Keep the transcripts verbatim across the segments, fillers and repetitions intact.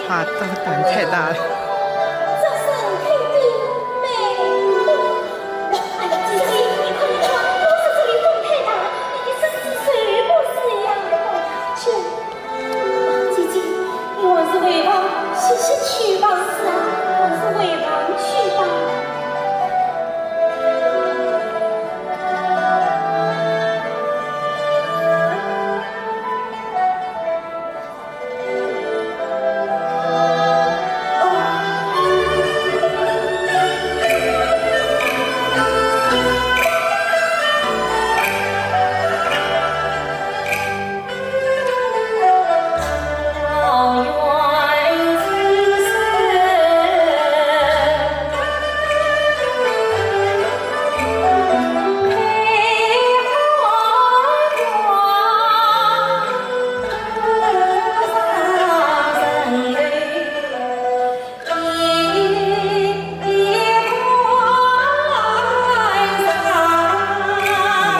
啊，这个胆太大了。这是你的美梦。哎呀，姐姐，你快点说，都是这里风太大，你的身子睡不死呀。去，姐姐，你还是回房歇息去吧。是啊，还是回房去吧。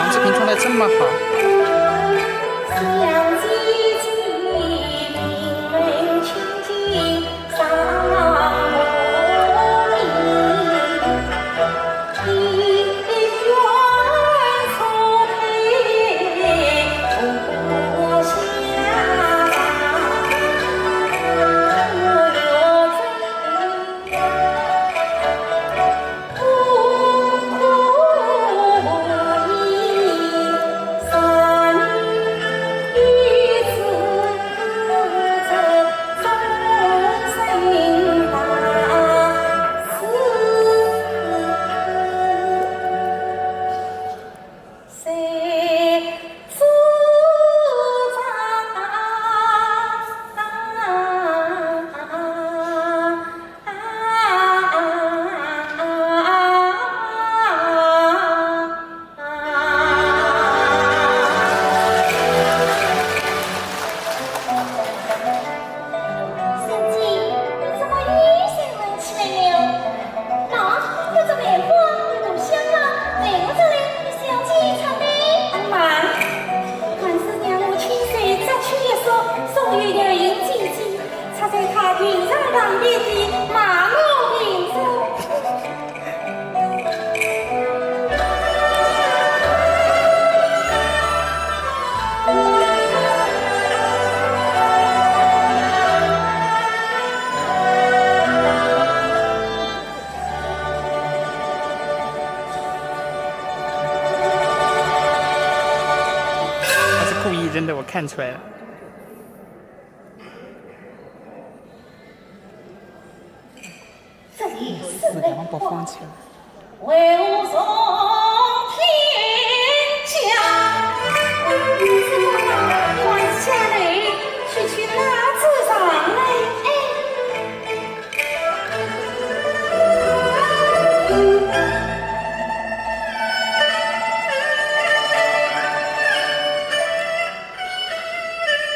王志平唱得这么好。 小姐，你怎么又生闷气了？喏，这只梅花有多香啊，为何这里的小姐唱的？慢，还是让我亲手摘去一束，送与月英姐姐，插在她裙裳旁边的马路边上。 他是故意扔的，我看出来了。 这里是梅花，不放弃了。为何从天降？你还是下来去取那枝上来。哎。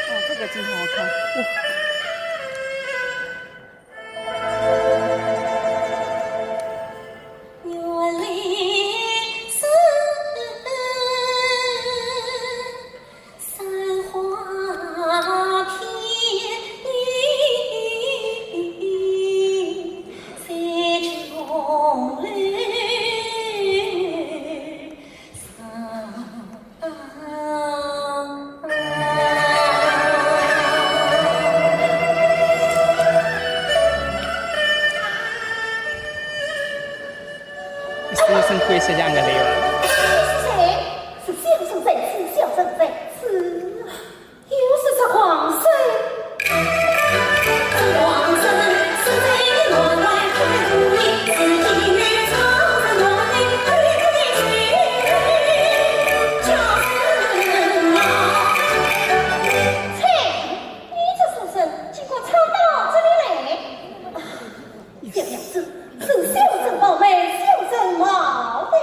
哦，这个镜头好看。哇。 你是不是跪下两个礼拜？是谁？是小生在此，小生在此。又是这狂僧。 你这书生竟敢闯到这里来！啊，小娘子，是小生冒昧，小生冒昧。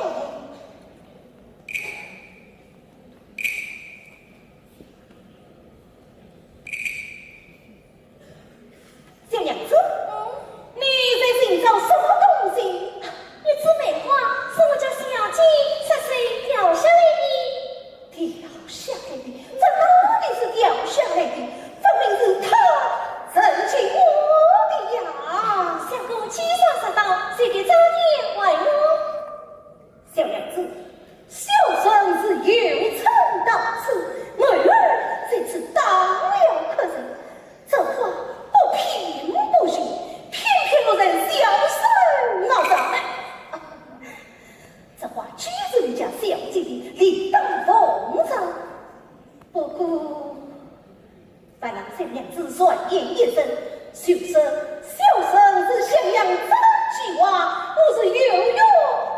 把那个三娘子软言一声，就说小生是襄阳张继华，我是有约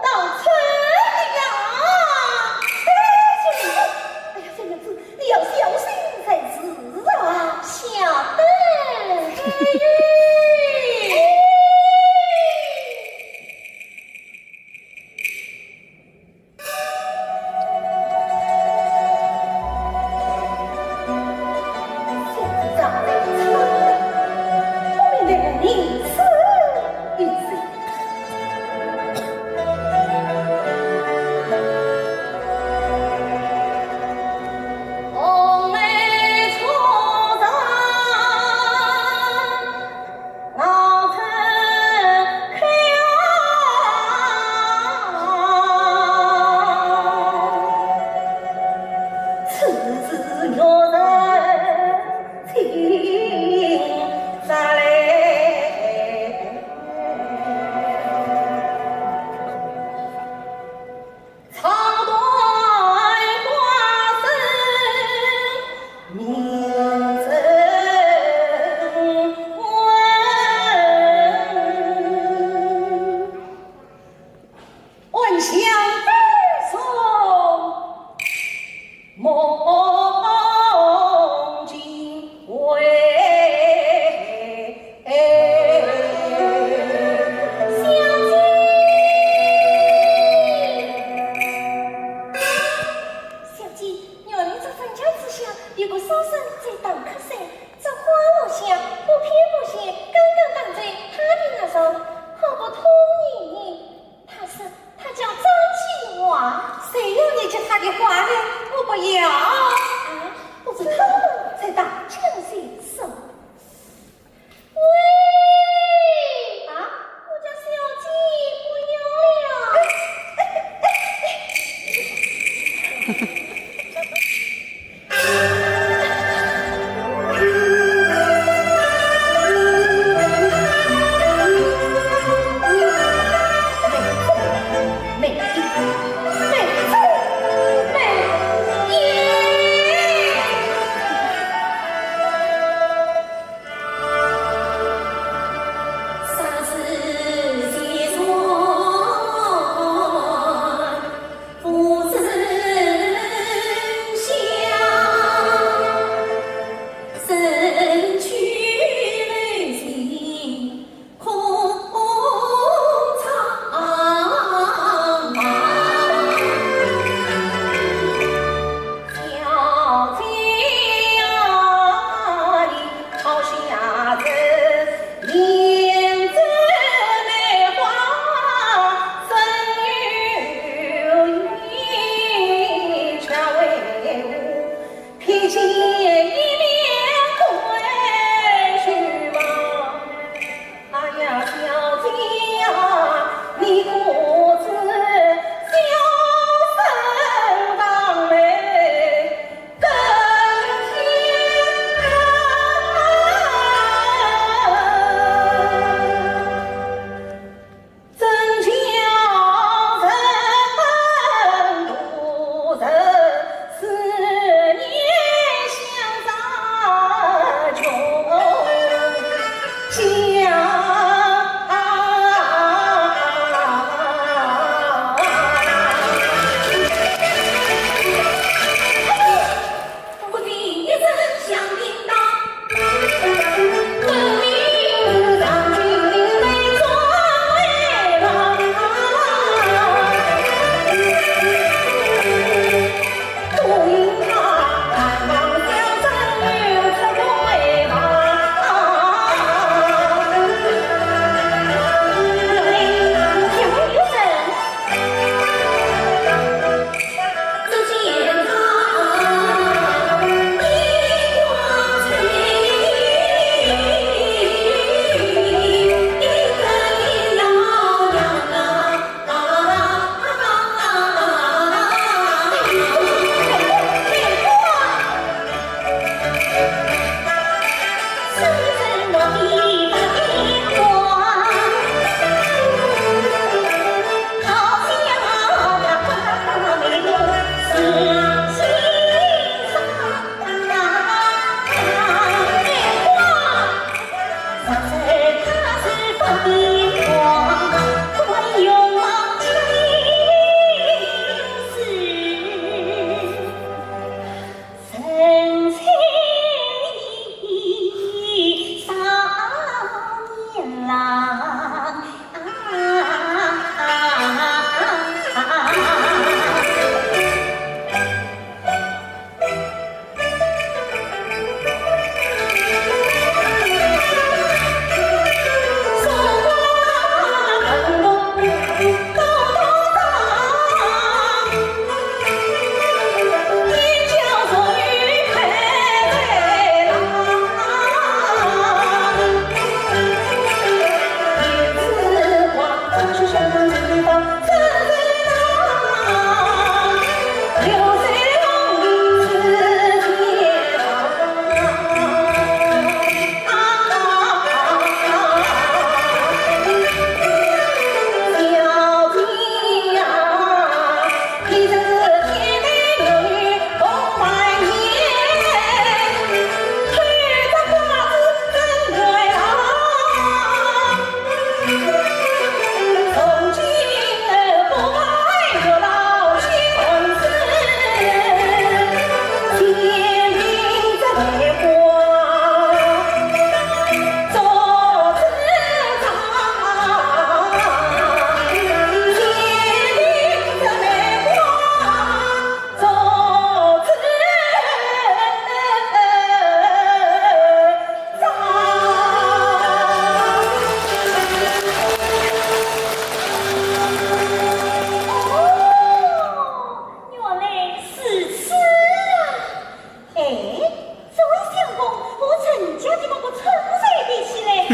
到此地呀。哎呀，三娘子，哎呀，三娘子，你要小心才是啊。晓得。小姐，原来这粉桥之下有个书生在打瞌睡，这花落下，不偏不倚，刚刚打在他的额上，好不通意呢。他说他叫张继华。谁要你接他的话呢？我不要。啊，不是他们在打瞌睡是吗？ 喂，啊，我家小姐不要了。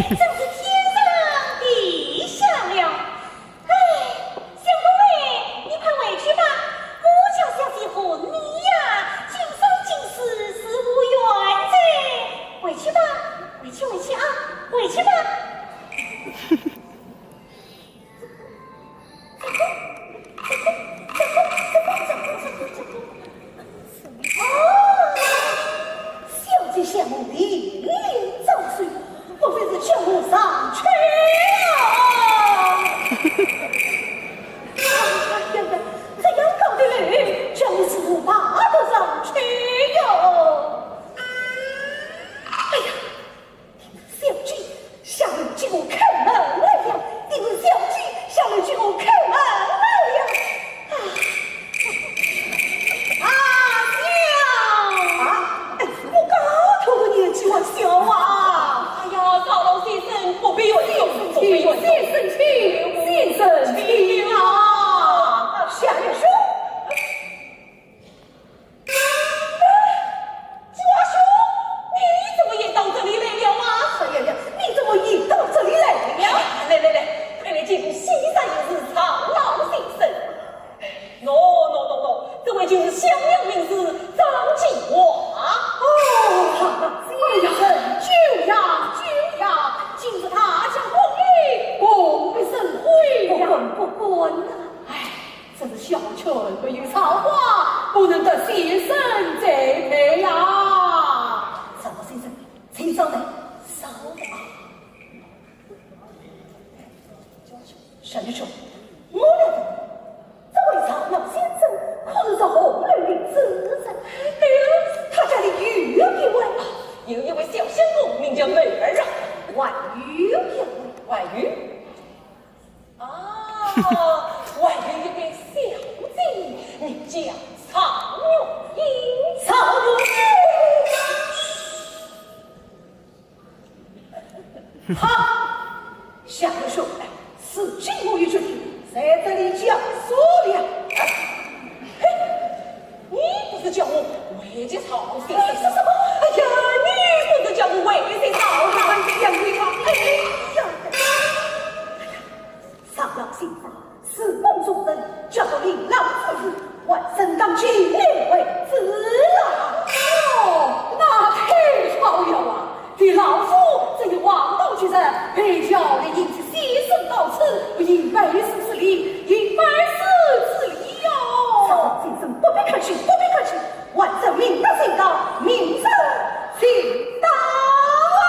真是天上地下了。哎，相公哎，你快回去吧，我家小姐恨你呀，今生今世死无缘哉。回去吧，回去，回去啊，回去吧。 哦，小姐想我年龄早熟，莫非是想我上去了？哎呀呀，这样高的楼，叫我如何爬得上去哟？哎呀， 小姐，下楼给我开门来呀！你们小姐，下楼给我开门来呀！啊，啊，小……啊，哎，我高头的年纪还小啊！哎呀，赵老先生，不必怨言，不必怨言。先生请，先生请啊！夏月兄， 家兄，你怎么也到这里来了啊？哎呀呀，你怎么也到这里来了？来来来，快来见过先生，也是赵老先生。喏喏喏喏，这位就是襄阳名士张继华。哦，哎呀，久仰久仰，今日大驾光临，功不胜回呀。不敢不敢啊。哎， 真是小犬没有草花，不能得先生栽培呀。赵老先生，请上来，稍等啊。夏月兄，我来问，这位赵老先生可是红楼里之人？对了，他家里有一位……有一位小相公，名叫梅儿啊。还有一位？还有？ 啊，还有一个小姐，名叫曹月英。曹月英。好，夏月兄，事情我已决定，在这里讲说了。嘿，你不是叫我回去找谁？你说什么？哎呀，你不是叫我回去找谁？哎呀，你看，哎呀！ 上老先生，是公众人，叫做令郎之事，还真当尽力为之啊。哦，那太巧了啊！你老夫正有黄道吉日，陪轿来迎接先生到此，应该是失礼，应该是失礼哟。上老先生，不必客气，不必客气。 还真明日就到，明日就到啊！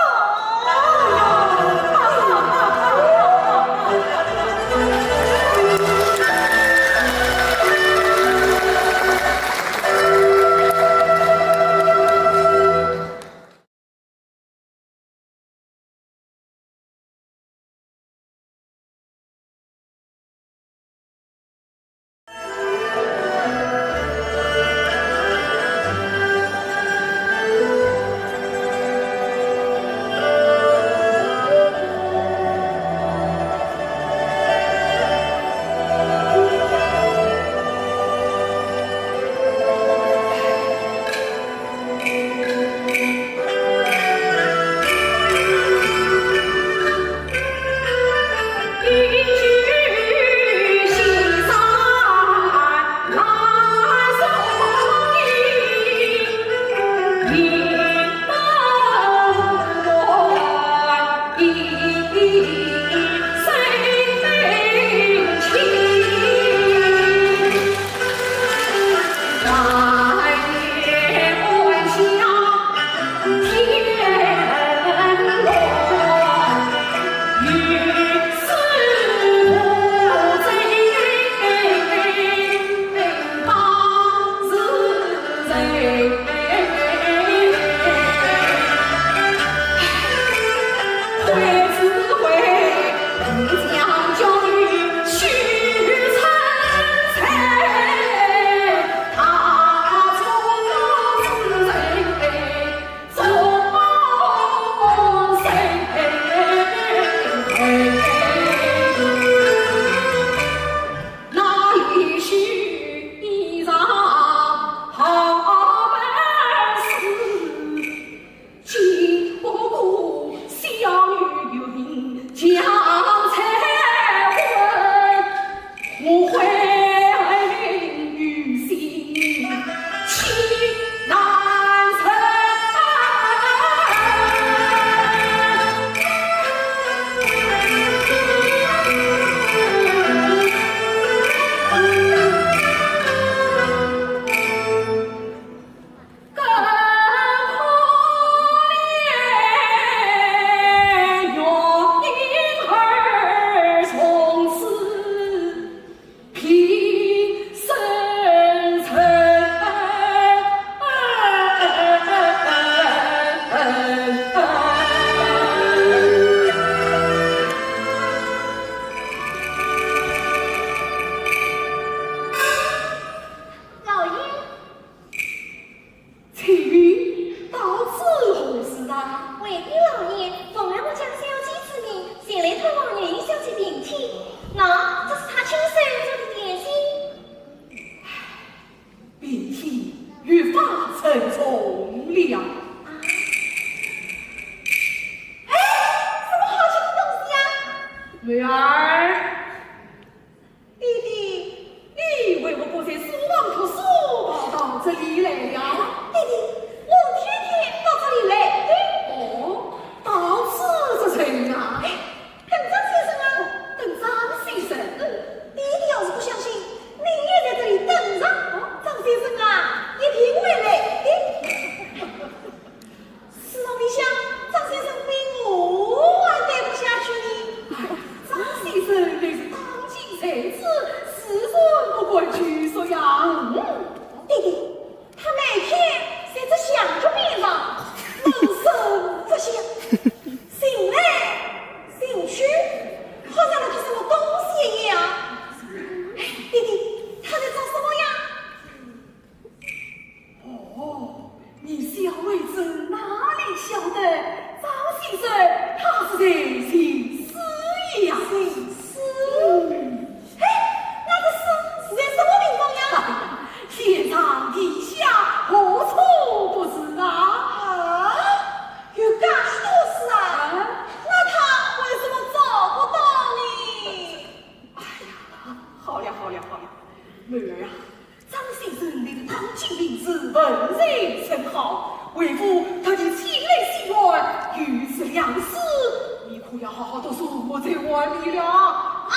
礼了。啊，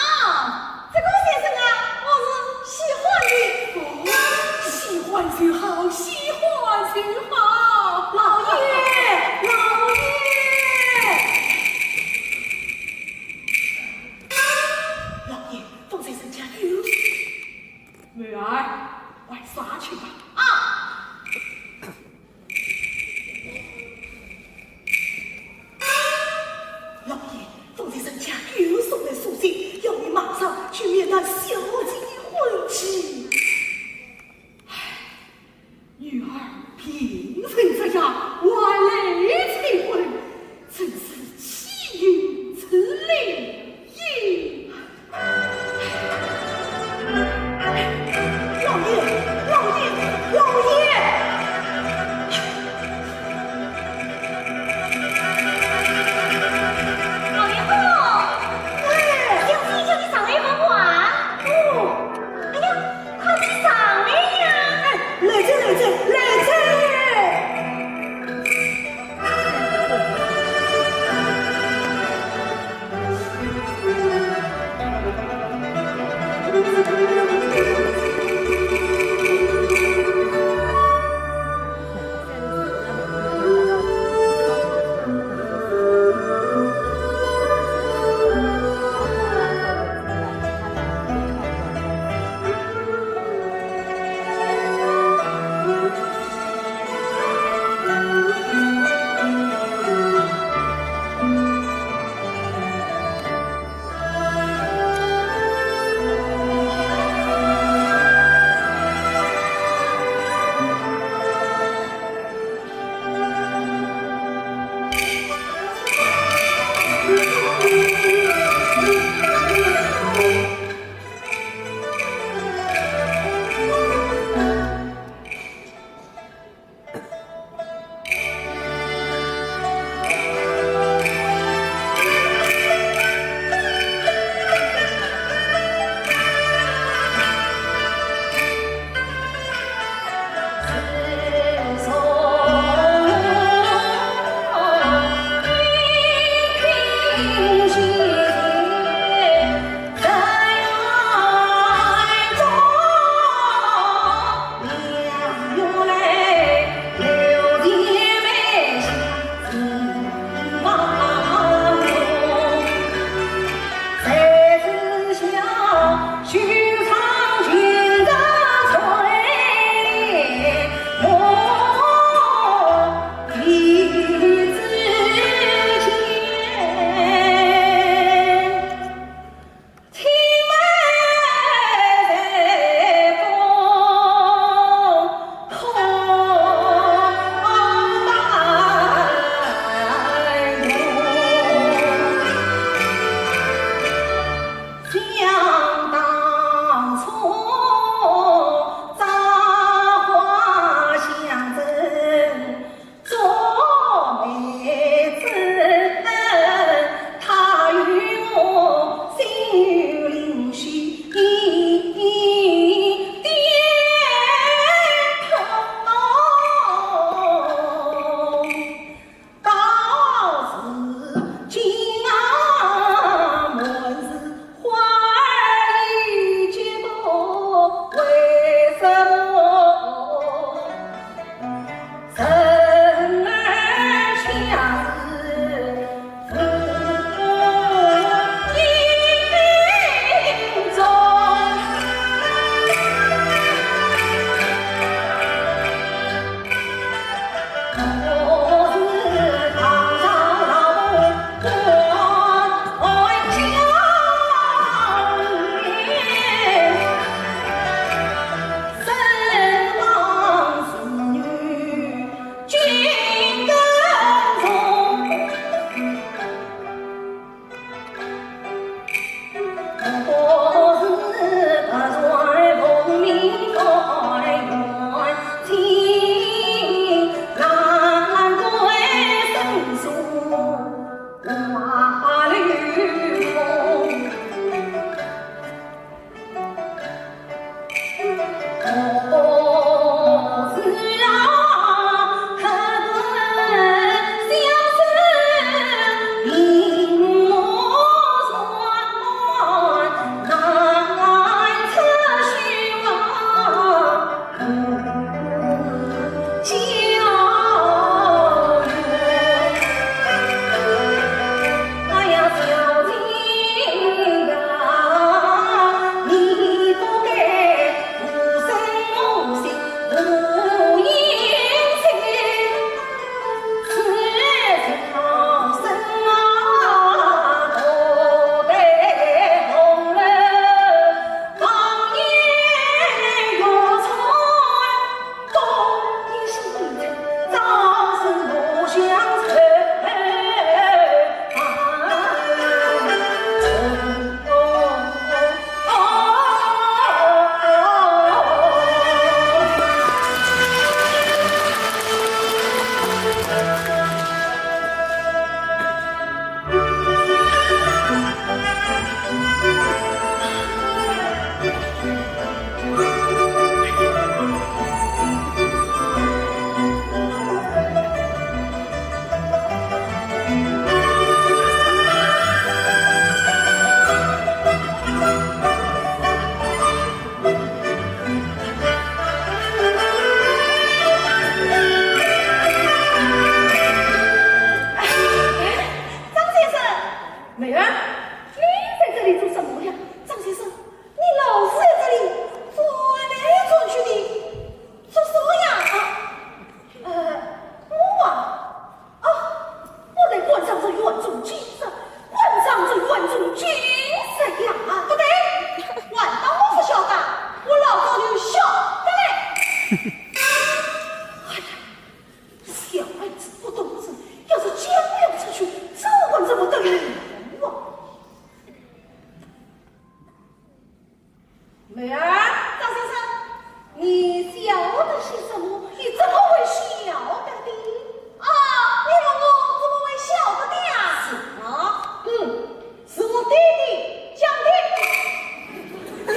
这个先生啊，我是喜欢的。哦，喜欢就好，喜欢就好。老爷，老爷，老爷，方先生家有。妹儿，快上去吧。啊。 老爷，方先生家有送来书信，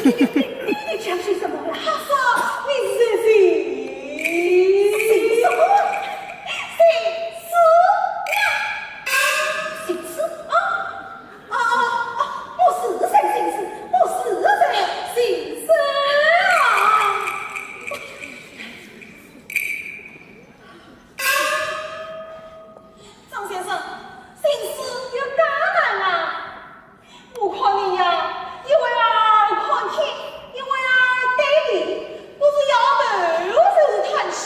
你讲些什么呀？他说你是谁？姓什么？姓苏呀。姓苏啊？啊啊啊！我是谁姓苏？我是谁姓苏啊？张先生，姓苏有介难啊？ 我看你呀，一会儿看天，一会儿对地，不是摇头就是叹气，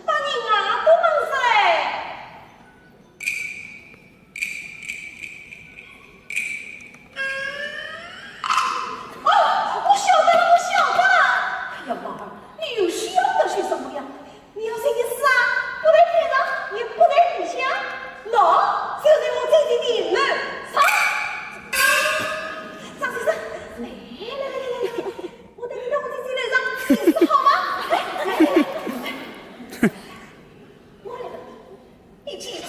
把人啊都闷煞嘞。啊，我晓得了，我晓得了。哎呀，宝儿，你又晓得些什么呀？ 你要是一死啊，不在天上，也不在地下，那就是我姐姐的命了。上！张先生，来来来来来来，我带你到我姐姐楼上去一试好吗？来来来来来，我来了，你姐姐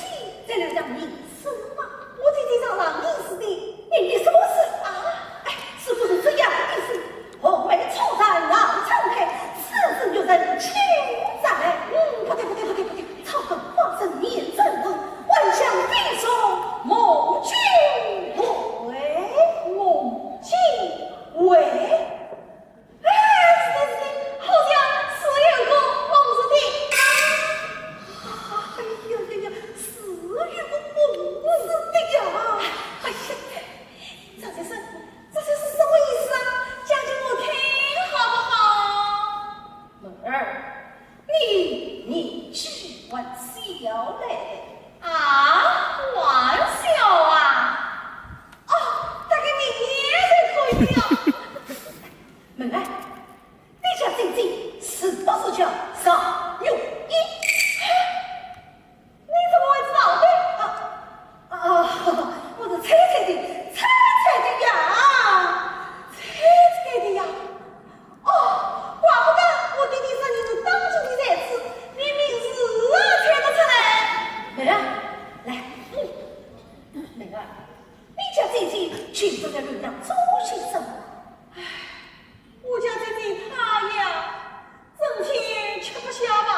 在楼上一试嘛，我姐姐上上一试的，你你什么事啊？哎，是不是这样的事？ 红梅错斩老张开，此事有人请斩。嗯，不对，不对，不对，不对，草稿花生年正红，还乡地中梦君回。梦君回？哎，是的，是的，好像是有个梦字的。哎呀呀呀，是有个梦字的呀。哎呀， 张先生，这些是什么意思啊？讲给我听好不好？妹儿，你年纪还小嘞。啊，还小啊？哦，大概明年就可以了。妹儿，你家姐姐是不是叫赵月英？ 你怎么会知道的？啊，啊，我是猜猜的，猜猜的呀。猜猜的呀？哦，怪不得我对你说你是当今的才子，连名字啊猜不出来。妹儿，来，嗯，妹儿，你家姐姐就坐在楼上做些什么？唉，我家姐姐她呀， 整天吃不下饭，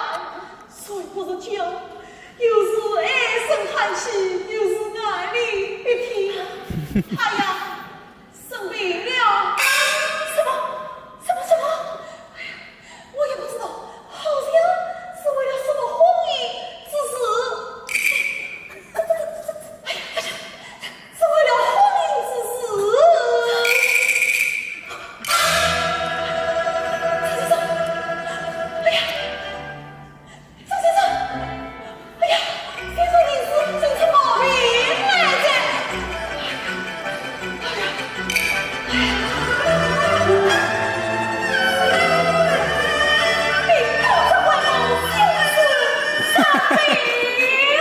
睡不着觉，又是唉声叹气，又是爱理不理。她呀，生病了。什么？什么？什么？哎呀，我也不知道，好像是为了什么婚姻之事。这，这，这，这，哎呀，哎呀， 是为了婚姻之事。张先生，哎呀，张先生，哎呀，先生，你是真是毛病来着。哎呀，哎呀，你可真为我心思伤悲了。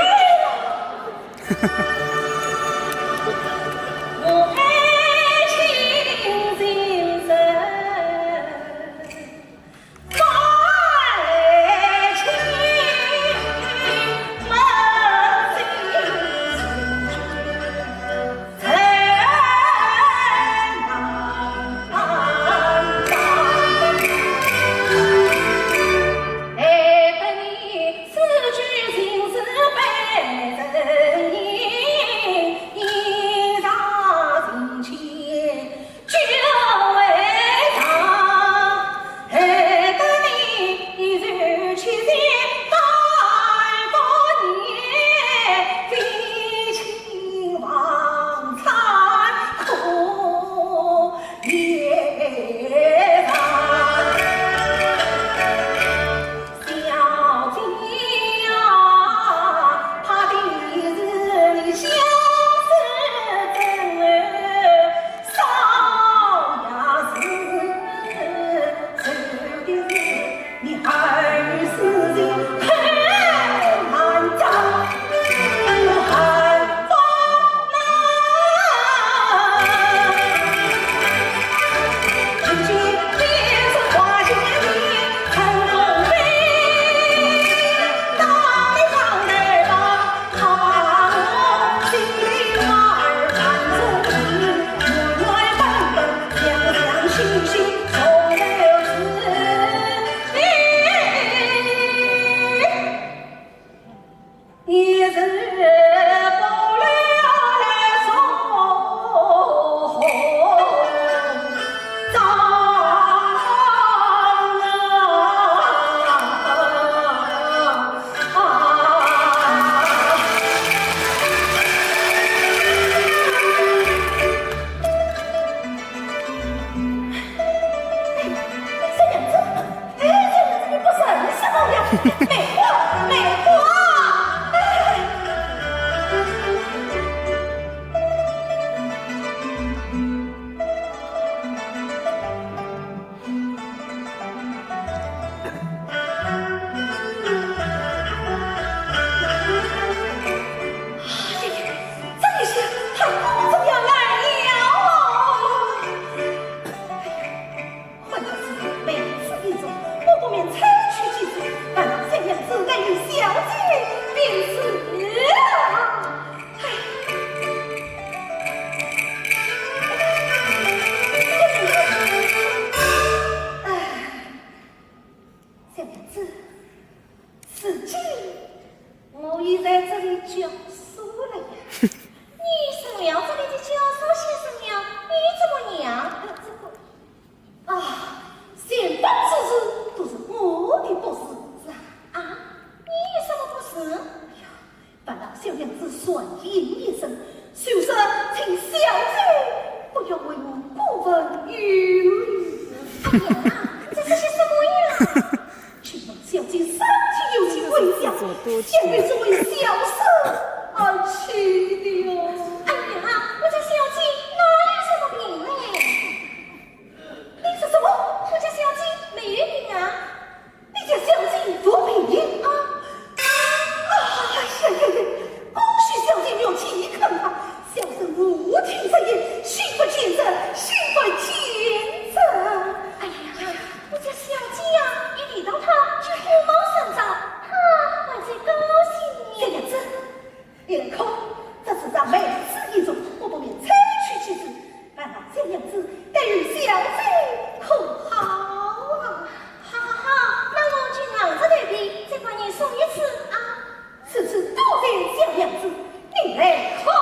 应一声，就说请小姐不要为我过问有礼。哎呀，这是些什么呀？请问小姐身体有几回呀？想为这位小生而去的哟。哎呀，我家小姐哪有什么病嘞？你说什么？我家小姐没有病啊。 你家小姐无病啊？啊，哎呀呀呀！恭喜小姐妙计一看啊！小生无听则言，信不见则，信不见则。哎呀，我家小姐呀，一提到他就火冒三丈，他还真高兴呢。小娘子，你来看，这世上美事一桩，我不免采取其事， 让小娘子对于小姐可好啊？好好好，那我就硬着头皮再把你说一次啊。如此多谢小娘子，你来看啊。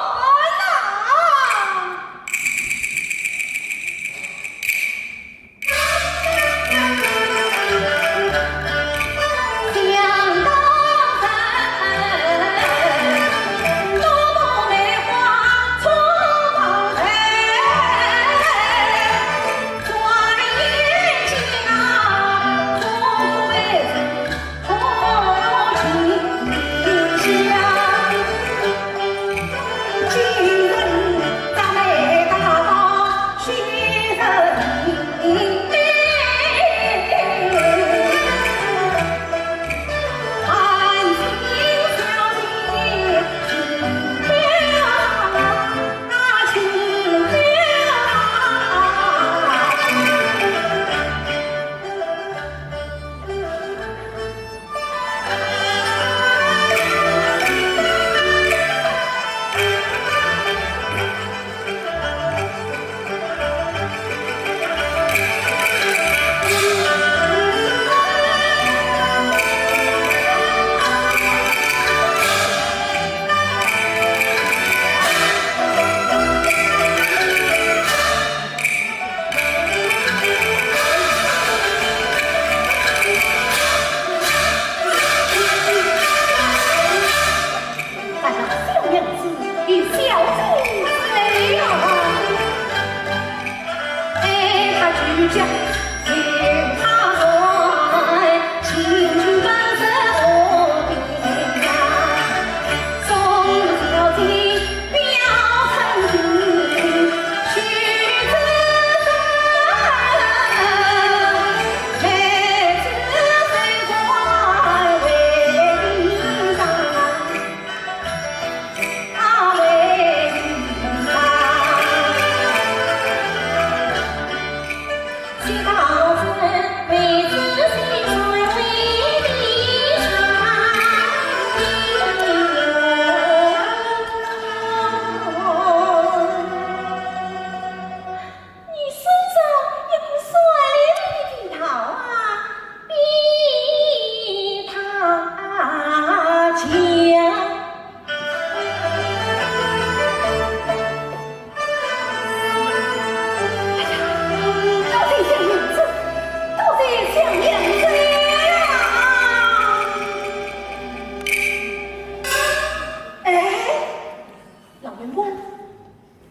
哎呀，小娘子，你小心些呀！你身上一股酸溜溜的味道啊，比他强。哎呀，多谢小娘子，多谢小娘子呀！哎，老员外，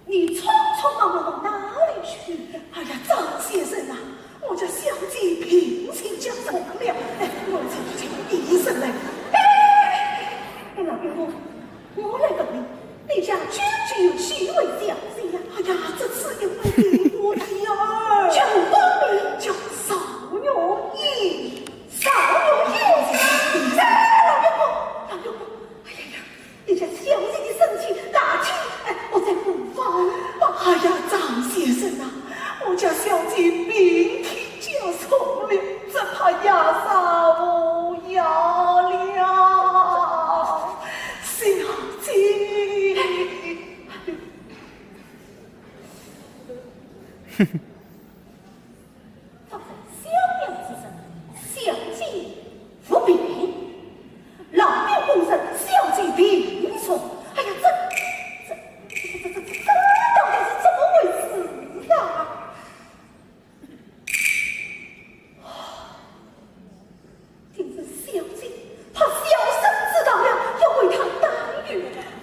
你匆匆忙忙到哪里去呀？哎呀，张先生啊，我家小姐病情加重了。哎，我去请医生来。哎，哎，哎，哎，老员外，我来问你，你家究竟有几位小姐呀？哎呀，这是一位女的呀。叫什么名？叫邵月英。邵月英。哎，老员外，老员外，哎呀呀， 你家小姐的身体大体，哎，我再不放吧。哎呀，张先生啊，我家小姐病体加重了，只怕夜宵无药了。小姐。放在小娘子身上，小姐无病，老员外说小姐病重。哎呀，这，这，这，这，这，这，这到底是怎么回事啊？竟是小姐，怕小生知道了，要为她担忧，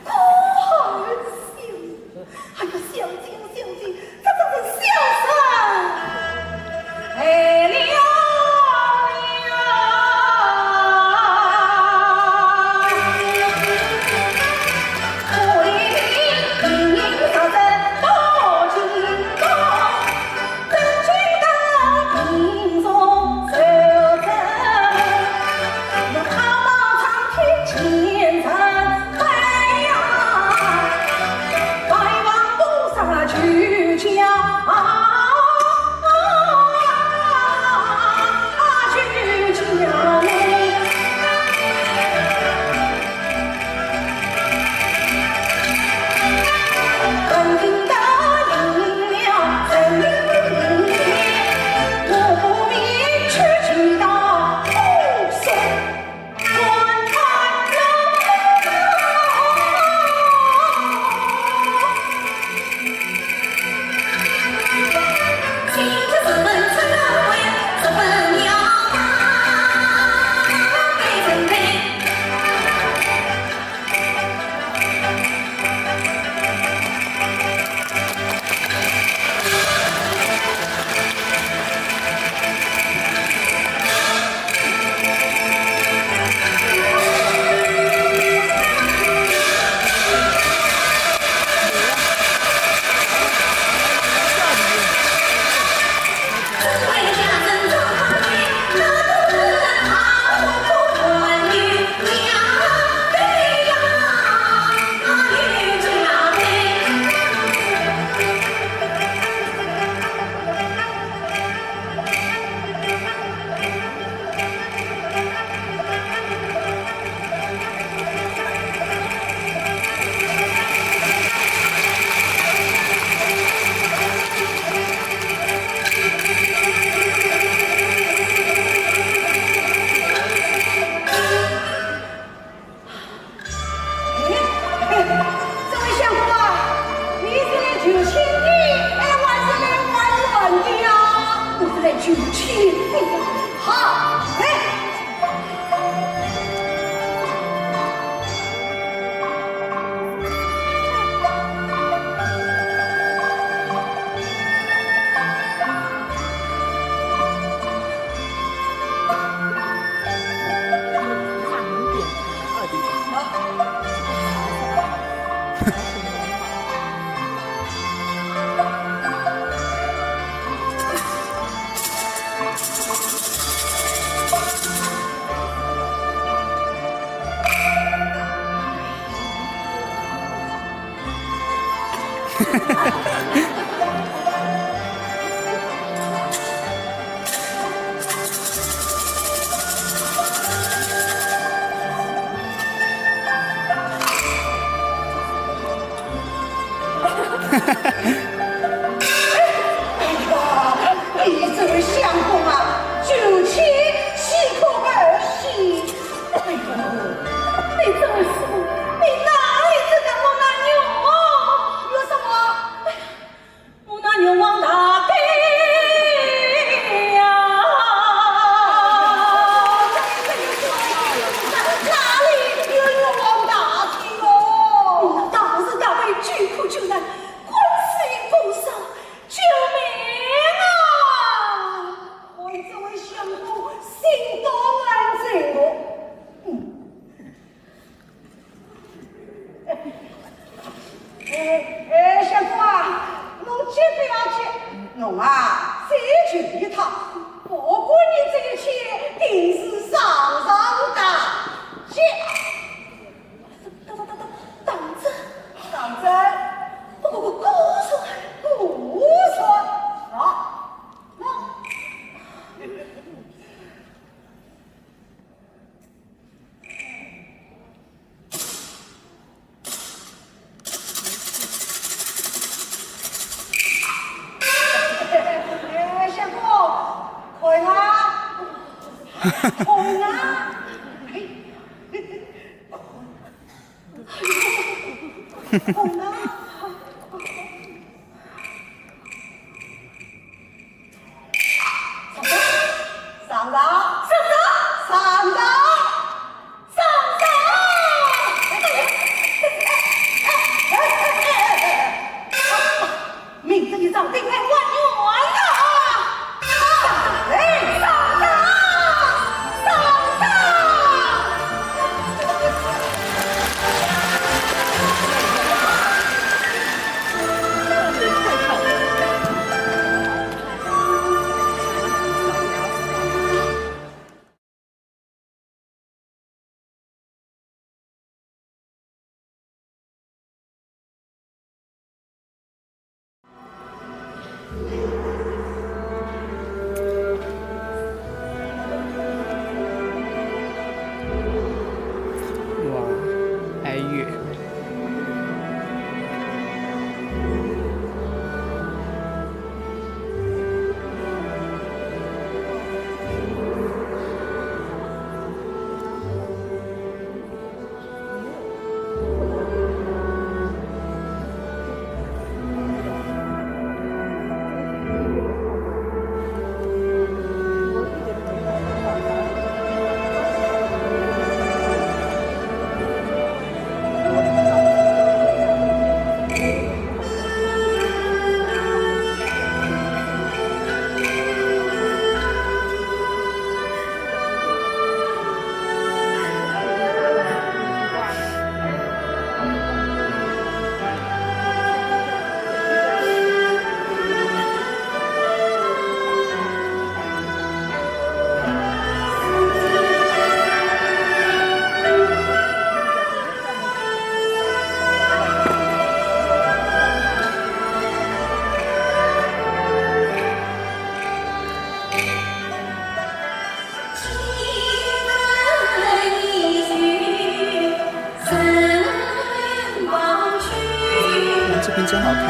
可好哎呀，你这位相公啊，酒气岂可儿戏？哎呦，你这位师傅，你哪里知道我那女儿？有什么？哎呀，我那女儿大的呀。哪里有女儿大的哟？你那大是大为救苦救难， 观世音菩萨，救命啊！我这位相公心当安静哦。嗯。哎，哎，相公啊，侬急不要急，侬啊，再求一趟，不管你这一切，定是上上大吉。 当，当，当，当，当真？当真？不，不，不，果然，果然。好，那。哎，相公，看啊，看啊。 上当，上当，上当，上当！ 明日一早定来还原啊！上当，上当，上当！哇，还有。 这边真好看。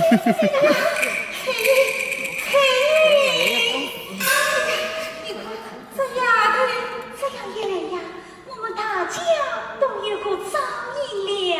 嘿，嘿，你看这丫头这样一来呀，我们大家都有个照应了。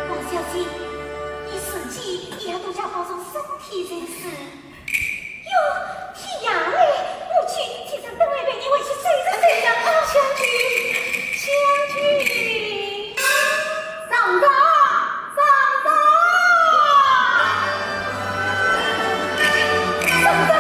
王小姐，你自己也要多加保重身体才是。哟，天呀嘞，母亲，今朝本来陪你回去走一走的。啊，香君，香君。上当，上当，上当。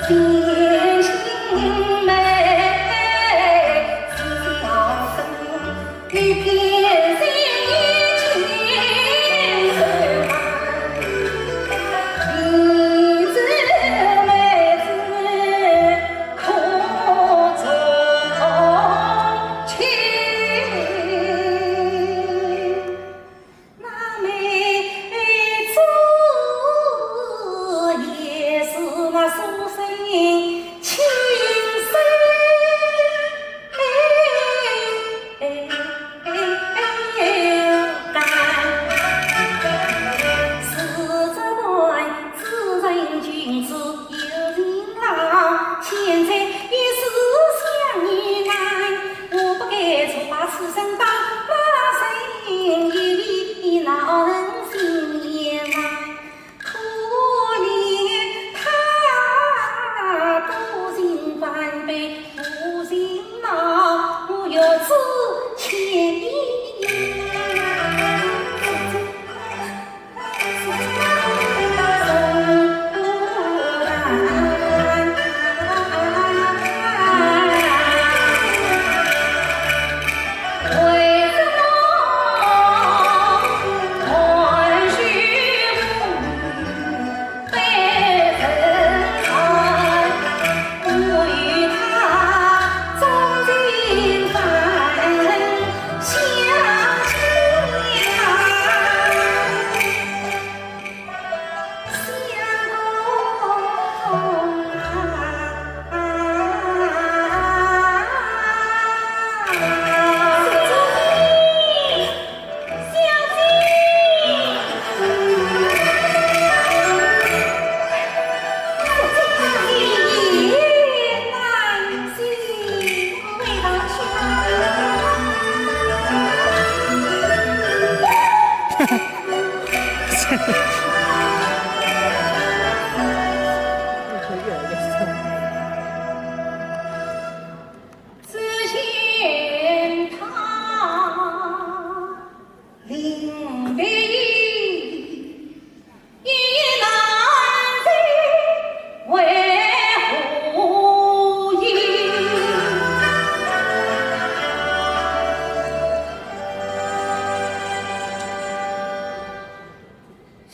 那妹子也是那书生亲生。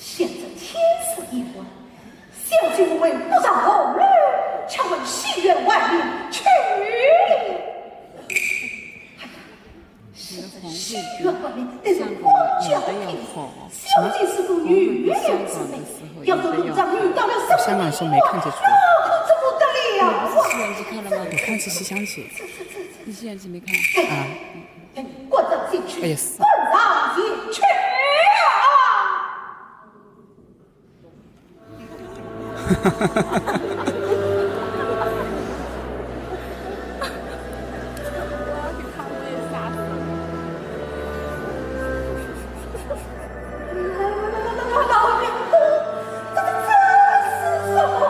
现在天色已晚，小姐为不上红楼，却为西园外面去了。哎呀，现在西园外面都是荒郊野地，小姐是个女流之辈，要是弄脏遇到了什么意外，那可怎么得了啊？我看是《西厢记》，《西厢记》没看啊？ 哎，滚到前去，哎呀，是啊。滚到前去啊！老娘的，这，这，这是什么？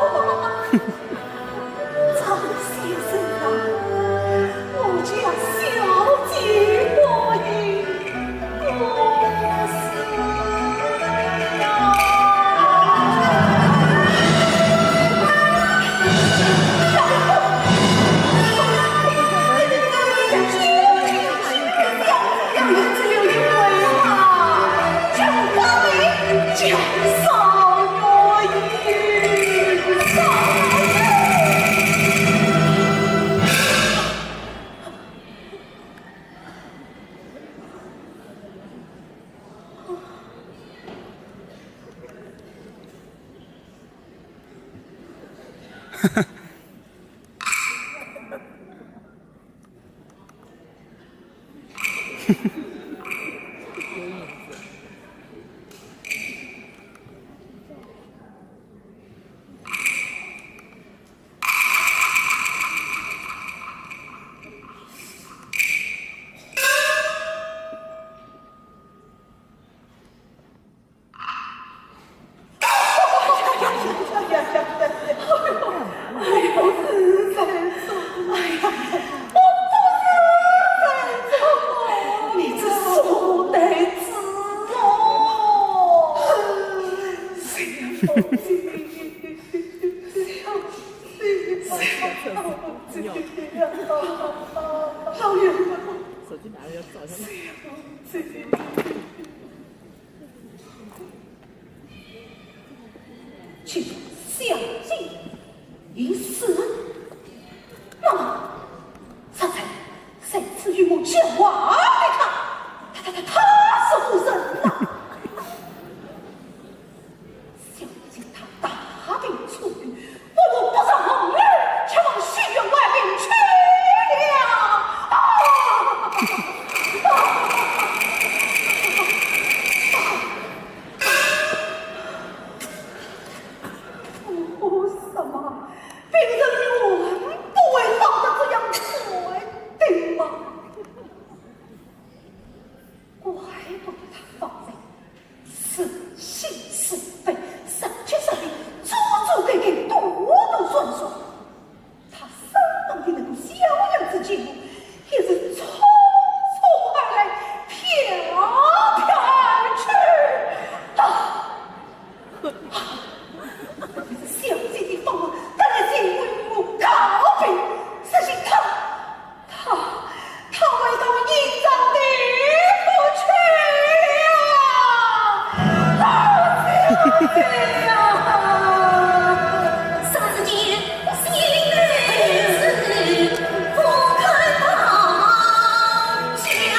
张先生啊，我家小姐不依不饶。老爷，手机拿了要照相。请小姐一试。那么，他在在此与我讲话的他，他他他他是何人呐？ 小姐她大病初愈，我我不上门来，前往西园外面去了。啊！啊！啊！为什么病人与我不会闹得这样快的吗？ 怪不得他方才似信似非，三七三十一，做做给给，多多算算。他生怕的那个小娘子见我，也是匆匆而来，飘飘而去。啊！啊！小姐的芳华，她来见我告别，如今她 他，他回到阴曹地府去了。啊，小姐呀！啥事体？我心里是不堪当讲。 谁啊？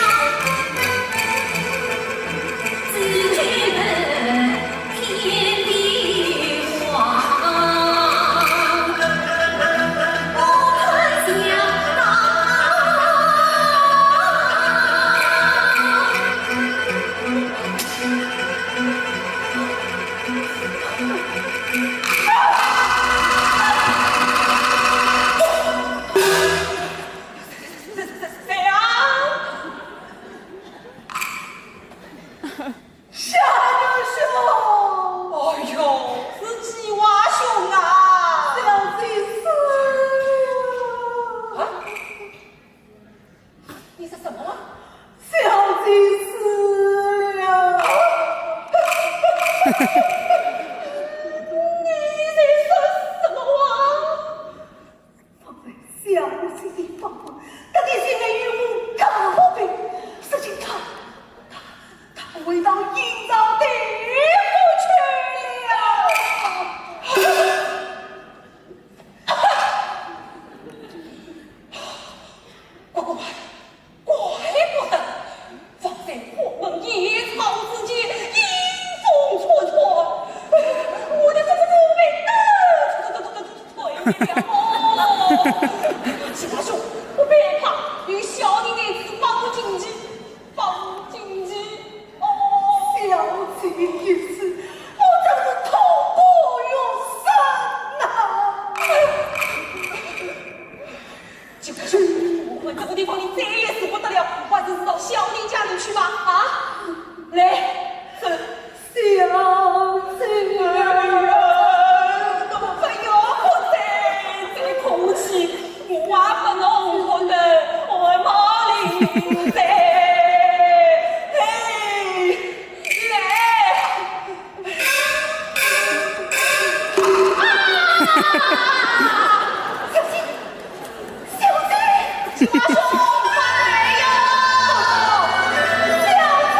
小英雄！哎呦，是纪华兄啊！小姐死了！啊？你说什么？小姐死了！你在说什么啊？ 方才小姐的芳华，她的心来与我告别，如今她，她，她回到阴曹地府去了。乖乖， 怪不得，方才花门夜草之间，阴风阵阵，我的这副奴婢都退了哦。纪华兄，不必怕，有小弟在此保护金器，保护金器哦。小姐一死，我真是痛不欲生啊！ 纪华兄，我们这个地方你再也住不得了，还是到小弟家里去吧，啊？来，走。小姐。哎呀，我不要活在这个空气，我还不能活得，我毛领在。嘿，来。 小姐，小姐，纪华兄，快来呀！小姐。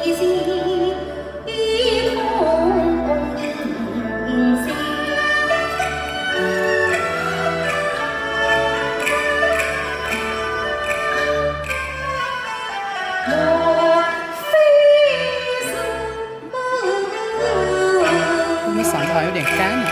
你嗓子好像有点干了。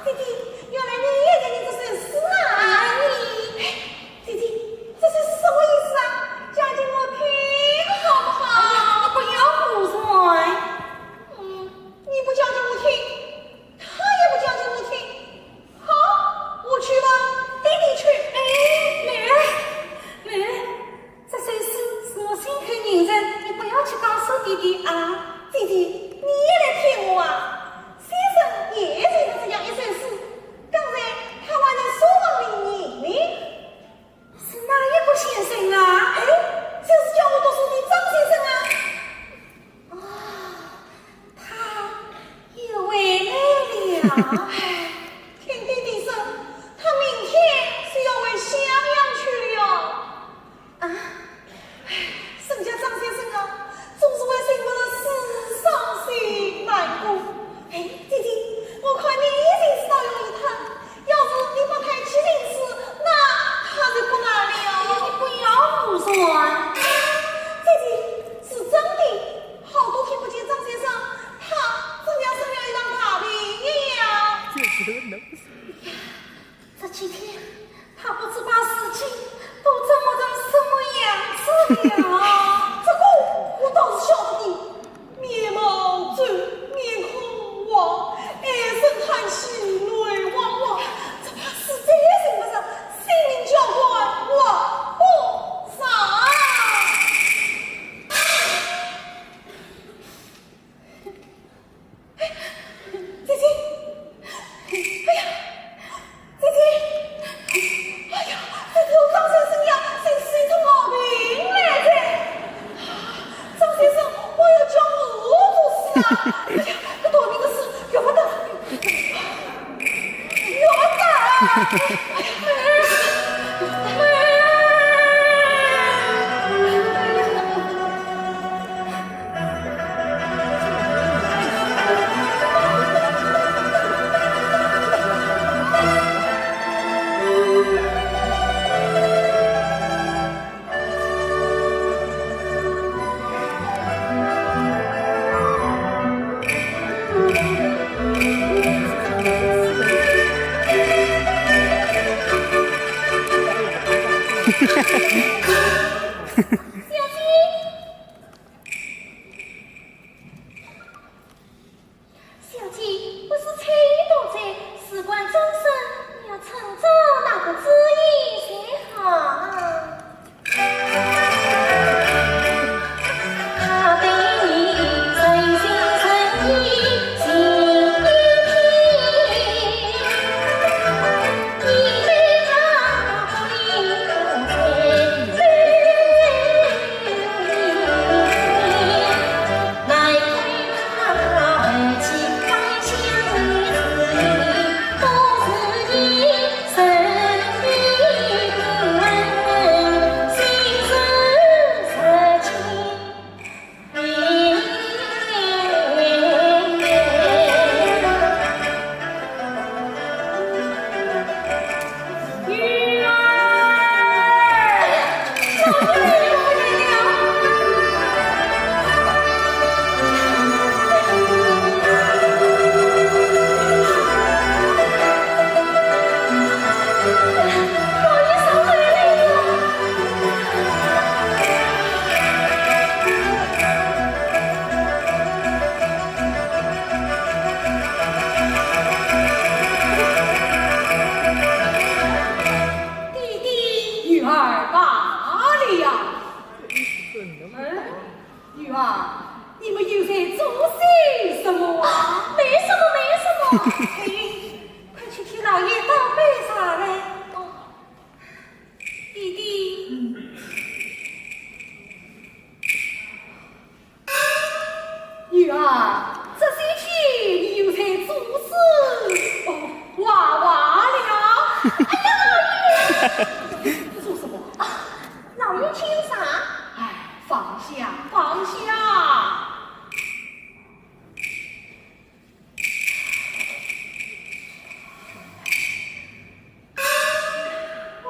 姐姐，原来你也在念这首诗啊？姐姐，这首诗什么意思啊？讲给我听好不好？哎呀，你不要胡说。嗯，你不讲给我听，他也不讲给我听。好，我去问弟弟去。哎，妹儿，妹儿，这首诗是我心头认真，你不要去告诉弟弟啊。姐姐，你也来骗我啊！先生也写了这样一首诗，刚才他还在书房里念呢。是哪一个先生啊？哎，就是教我读书的张先生啊。啊，他又回来了。哎，听弟弟说，他明天是要回襄阳去了。啊？哎，人家张先生啊，总是为生活的事伤心难过。哎，姐姐，我看你已经是到了一趟，要是你不抬起心事，那他就不难了。哎呀，你不要胡说啊。姐姐，是真的，好多天不见张先生，他真像生了一场大病一样。这是能这几天，他不知把自己都折磨成什么样子了。这个我倒是晓得的，面貌皱，面孔黄，唉声叹气，泪汪汪，只怕是再也寻不着性命交关活不长。 姐姐，哎呀，姐姐，哎呀，这头张先生呀，真是一种毛病来着。小姐，小姐，不是猜疑多哉，事关终身，你要遵照那个主意才好。弟弟，女儿罢了。嗯，女儿，你们又在做些什么啊？没什么，没什么。哎，快去替老爷倒杯茶来。哦，弟弟。嗯。 女儿，这些天你又在做什么？哦，画画了。哎呀，老爷！做什么？啊，老爷请茶。哎，放下，放下。哦，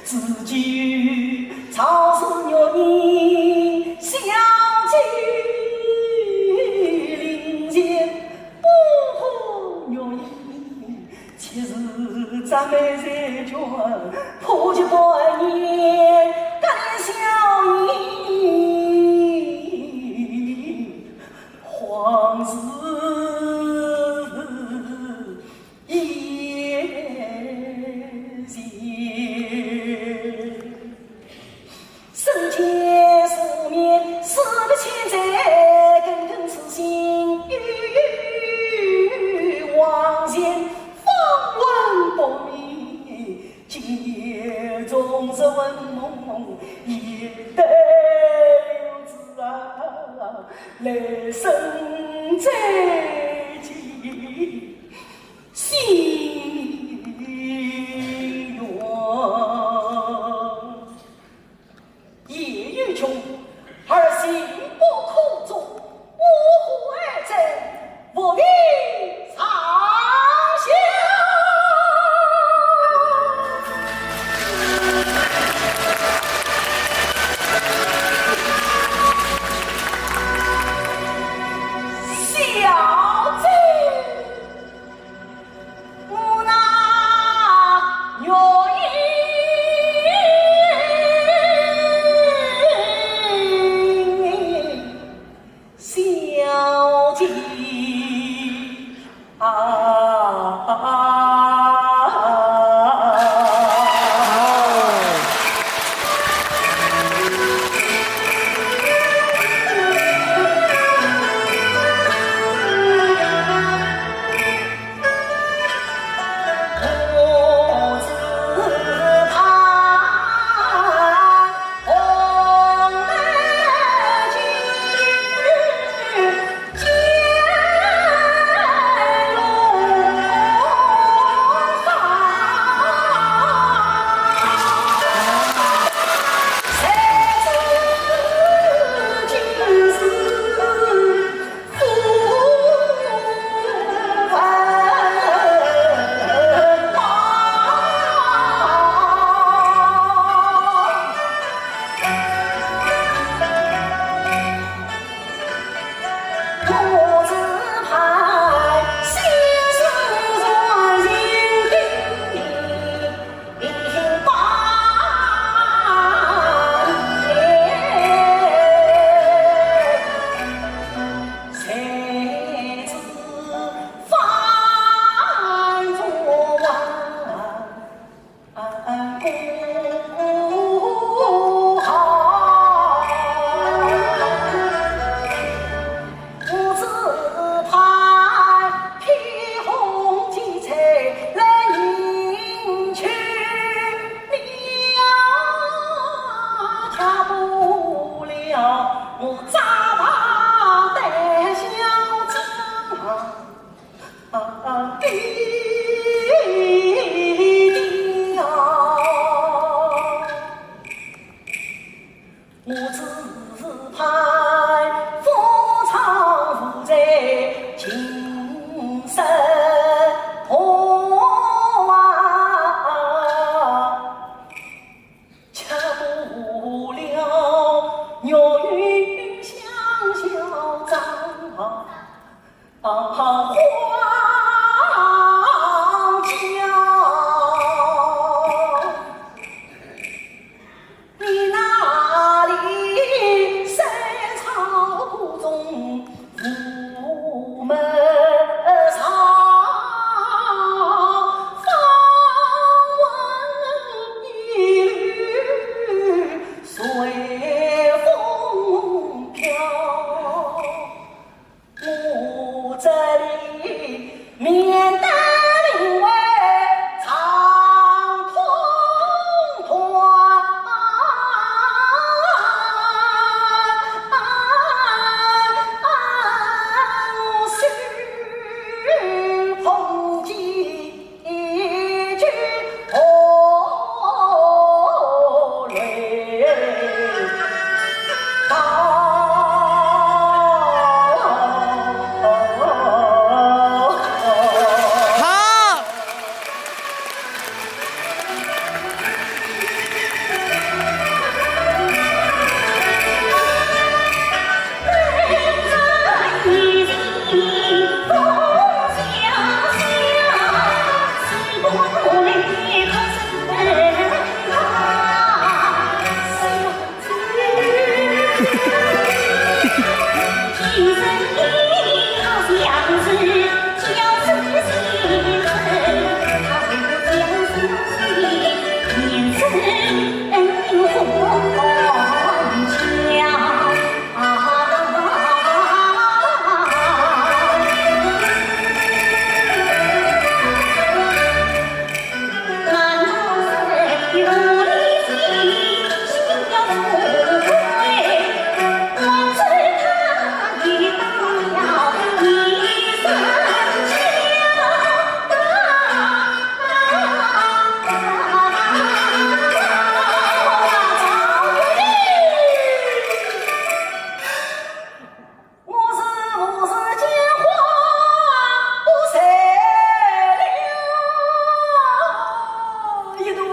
自己草是玉人，小姐灵前不和玉人，其实咱们是全破及半年，干小人。 往事也是。身前素面，死别千载，更更痴心与往前，方闻薄命。 今夜总是魂梦梦，一对子啊，来生再见，心愿。 夜已穷，儿行不可终，我何爱在无名长啸。小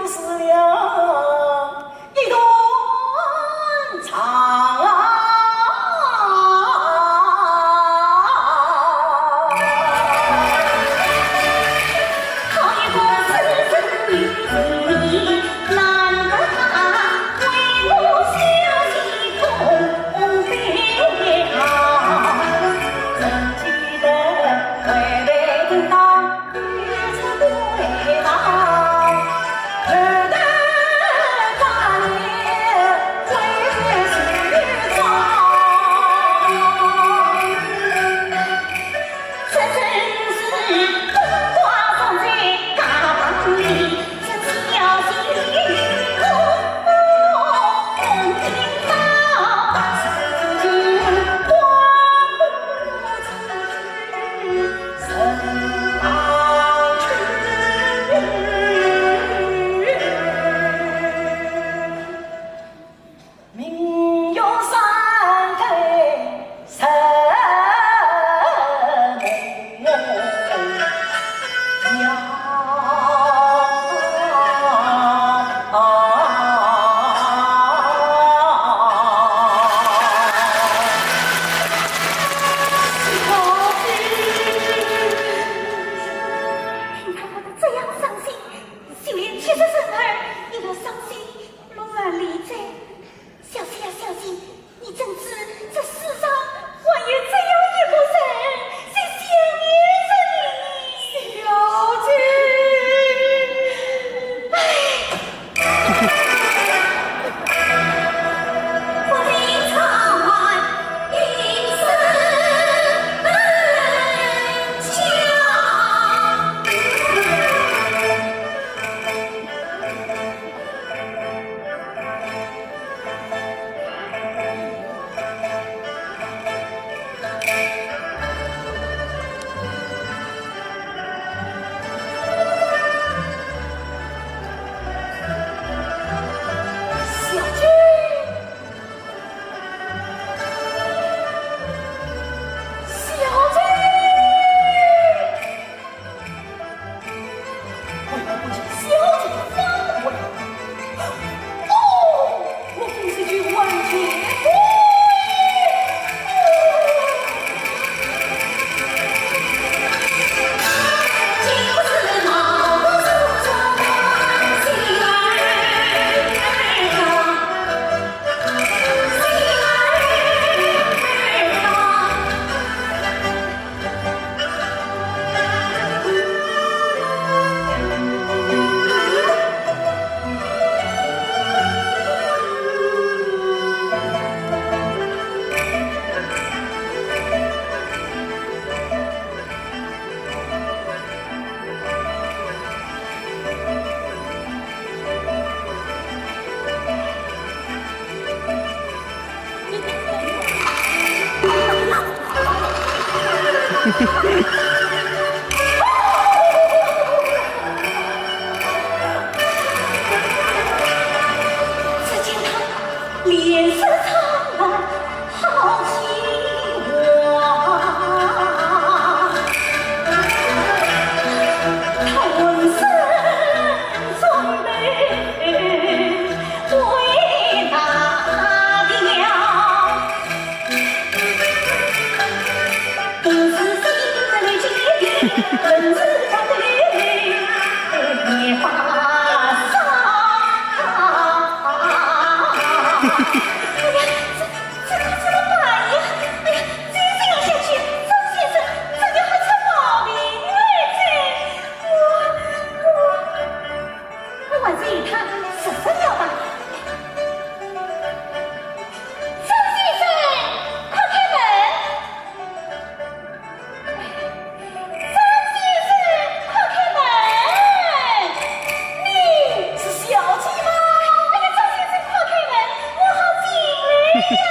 是了一段长啊。听他哭得这样伤心，就连七十生儿也要伤心落泪了。小姐呀，小姐，你怎知这世上还有这样一个人在想念着你？小姐。唉。 小姐，小姐。 为何不见小姐的芳魂？哦，莫非是去还魂？只见他脸色苍白，好几望。他浑身装备 为哪条？定是心里急的，本是他的也发烧。哎呀，这，这可怎么办呀？哎呀，再这样下去，张先生真的还出毛病了，这，我，我 我还是与他说说了吧。张先生，快开门！张先生，快开门！你是小姐吗？哎呀，张先生，快开门，我好进来呀！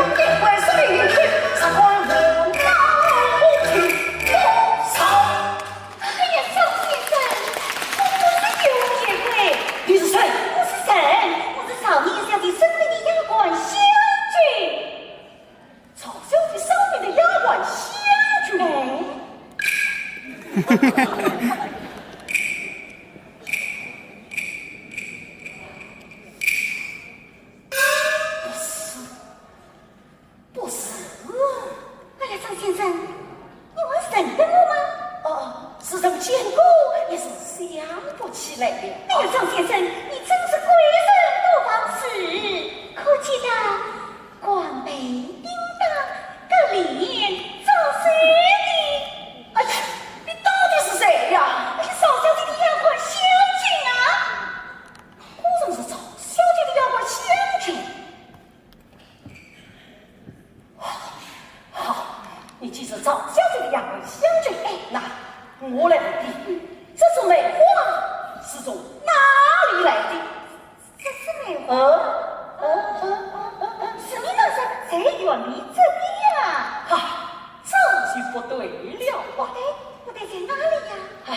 哎呀，张先生，我不是有言鬼。你是谁？我是谁？我是赵年小姐生病的丫鬟香君。赵小姐生病的丫鬟香君？哎。不是。 不是。哎呀，张先生，你还认得我吗？哦，是曾见过，也是想不起来了。哎呀，张先生，你真是贵人多忘事，可见得光背叮当，个脸早衰的。哎呀，你到底是谁呀？哎呀，赵小姐的丫鬟香君啊。果然是赵小姐的丫鬟香君。 好，你既是赵小姐的丫鬟香君，哎，那我来问你，这束梅花是从哪里来的？这束梅花？呃，呃，呃，呃，呃，是你那日在园里摘的呀。哈，这就不对了吧？哎，不对在哪里呀？哎，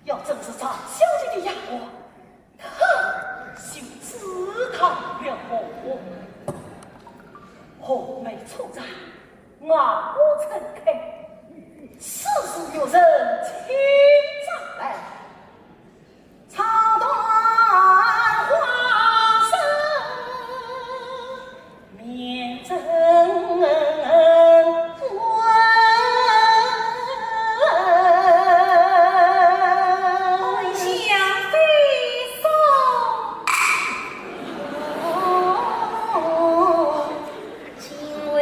要真是赵小姐的丫鬟， 哼，就知道了我。红梅初展，雅歌盛开，此处有人请上来。唱段花声 面正官。香飞送。金杯。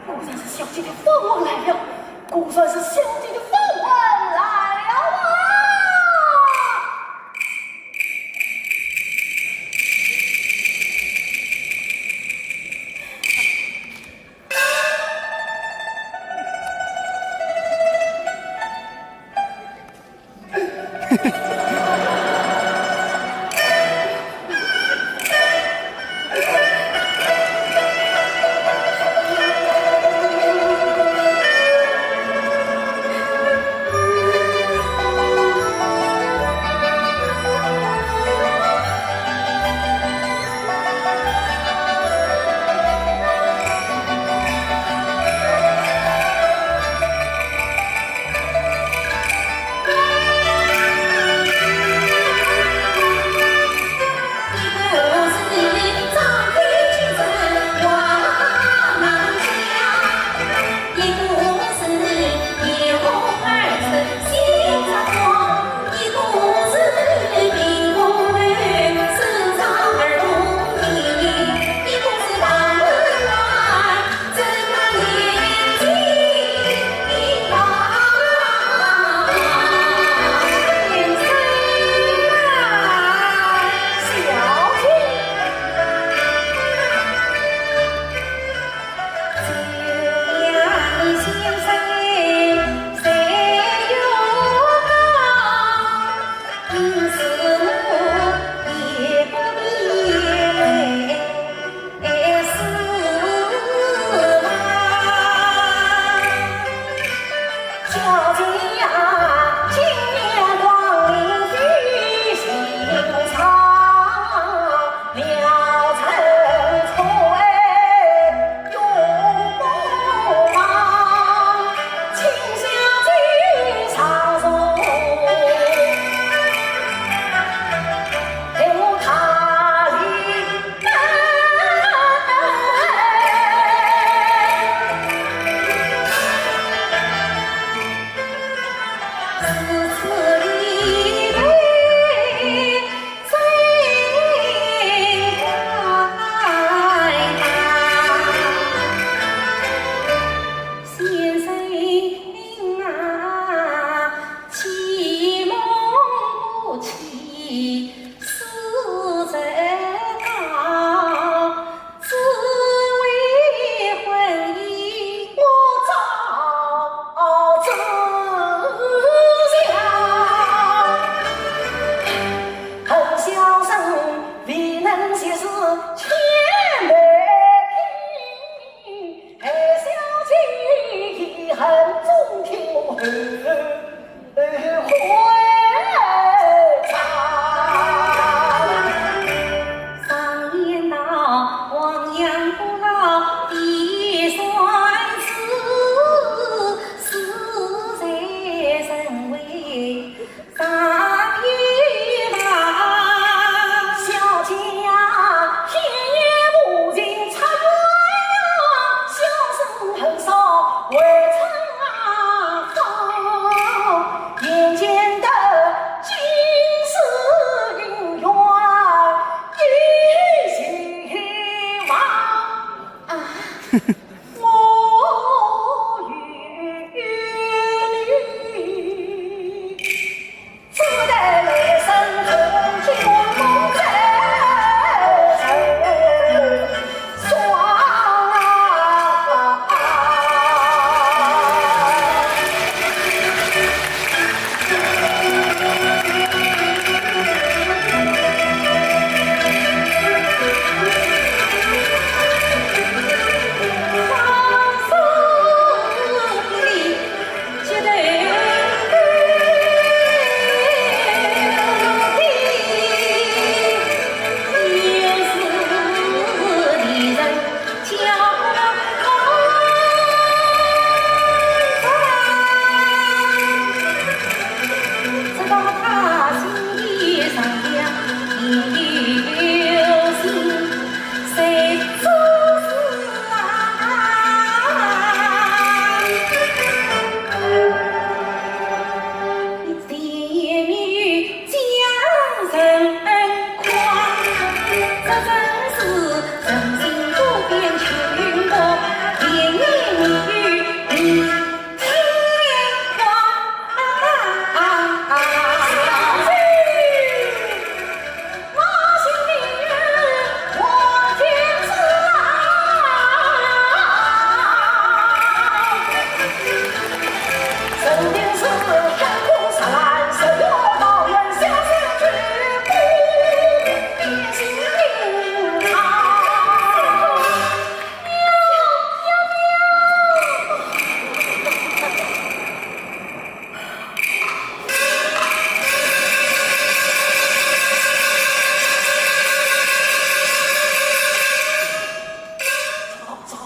果然是小姐的芳魂来了。 果然是小姐的芳魂来了啊！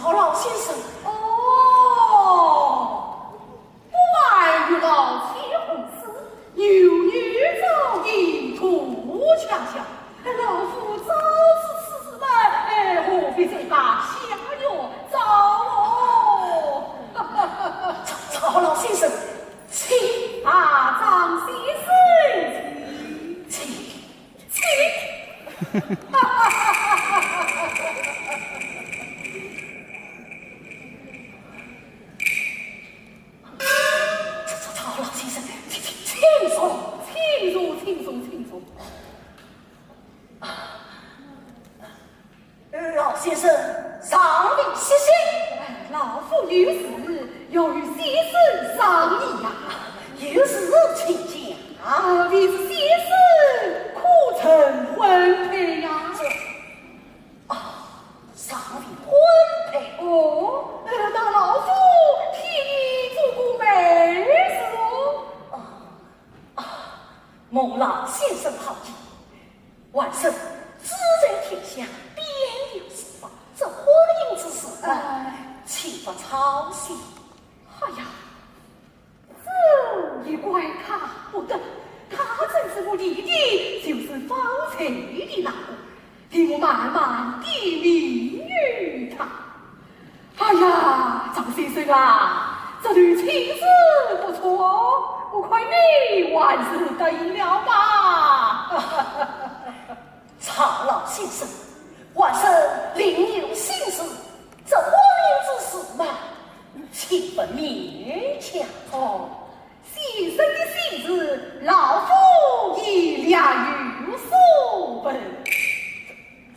赵老先生。哦，不瞒与老妻共事，有女早已图强项，老夫早知此事嘛，哎，何必再打下药招哦？赵老先生，请。啊，张先生，请。 请。赵老先生，请，请，请坐。请坐，请坐，请坐。啊， 老先生尚未歇息。哎，老夫有事要与先生商议呀。有事请讲。啊，未知先生可曾婚配呀？这，啊，尚未婚配。哦，呃，那老夫替你做个媒是哦。啊，啊，蒙老先生好意。 晚生志在天下，边有四方，这婚姻之事，哎，请勿操心。哎呀，这也怪他不得，他真是我弟弟，就是方才的那个，替我慢慢地命于他。 哎呀，张先生啊，这对亲事不错，我看你还是答应了吧。赵老先生，晚生另有心事，这婚姻之事嘛，请勿勉强。哦，先生的心事，老夫已略有所闻。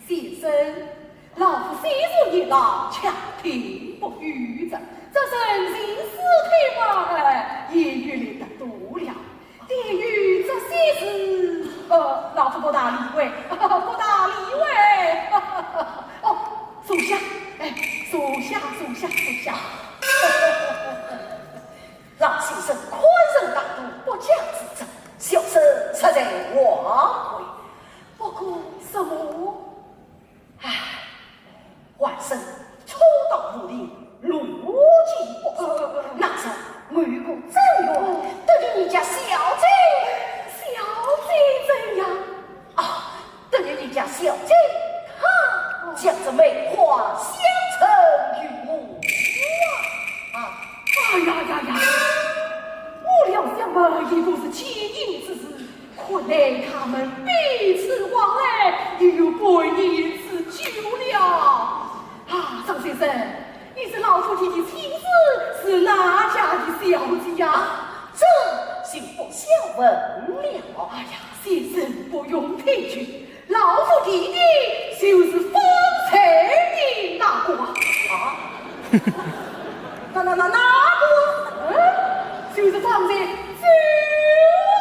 先生，老夫虽然年老，却听不语哉，这人情世态嘛，哎，也有理得多了。对于这些事，呃，老夫不大理会，不大理会。哦，坐下，哎，坐下，坐下，坐下。老先生宽仁大度，不讲之责，小生实在忘怀。不过什么？ 唉，晚生初到武陵，路见不平，那日某个张员得罪你家小姐。小姐怎样？啊，得罪你家小姐，她将这梅花香尘与我。啊，哎呀呀呀！我料想嘛，也都是奸淫之事， 看来他们彼此往来已有半年之久了。啊，张先生，老夫弟弟亲事是哪家的小姐呀？这就不消问了。哎呀，先生不用推辞，老夫弟弟就是方才的那个啊。啊？那那那那个？嗯，就是方才走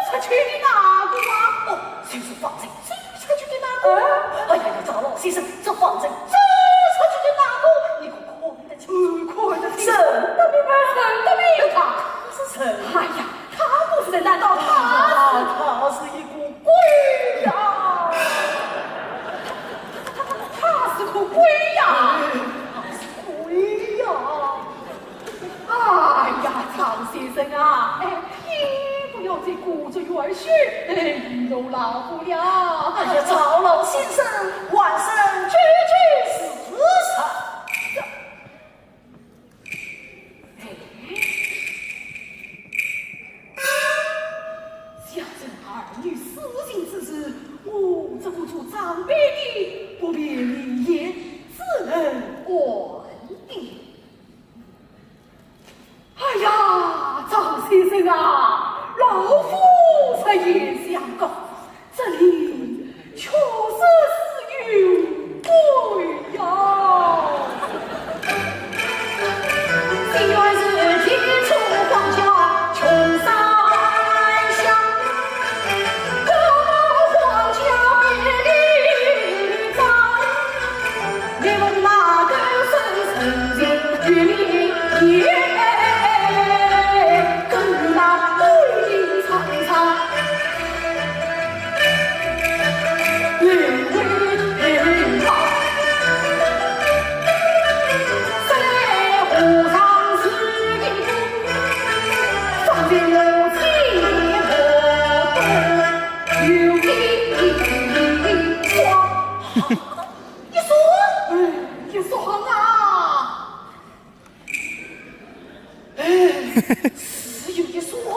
出去的那个啊。哦，就是方才走出去的那个。嗯。哎呀呀，赵老先生，这方才走出去的那个，你可看得清楚？嗯，看得清楚。认得明白？认得明白。他是人。哎呀，他不是人，难道他是？啊，他是一个鬼呀！他，他，他，他是个鬼呀！哎，他是鬼呀！哎呀，赵先生啊，哎，你不要再故作谦虚，哎，愚弄老夫了。哎呀，赵老先生，晚生句句事实。这，哎，小生儿女私情之事，我这个做长辈的不便明言，只能婉言。 哎呀，赵先生啊，老夫实言相告，这里确实是有鬼呀。一双，哎，一双啊！哎，是有一双啊！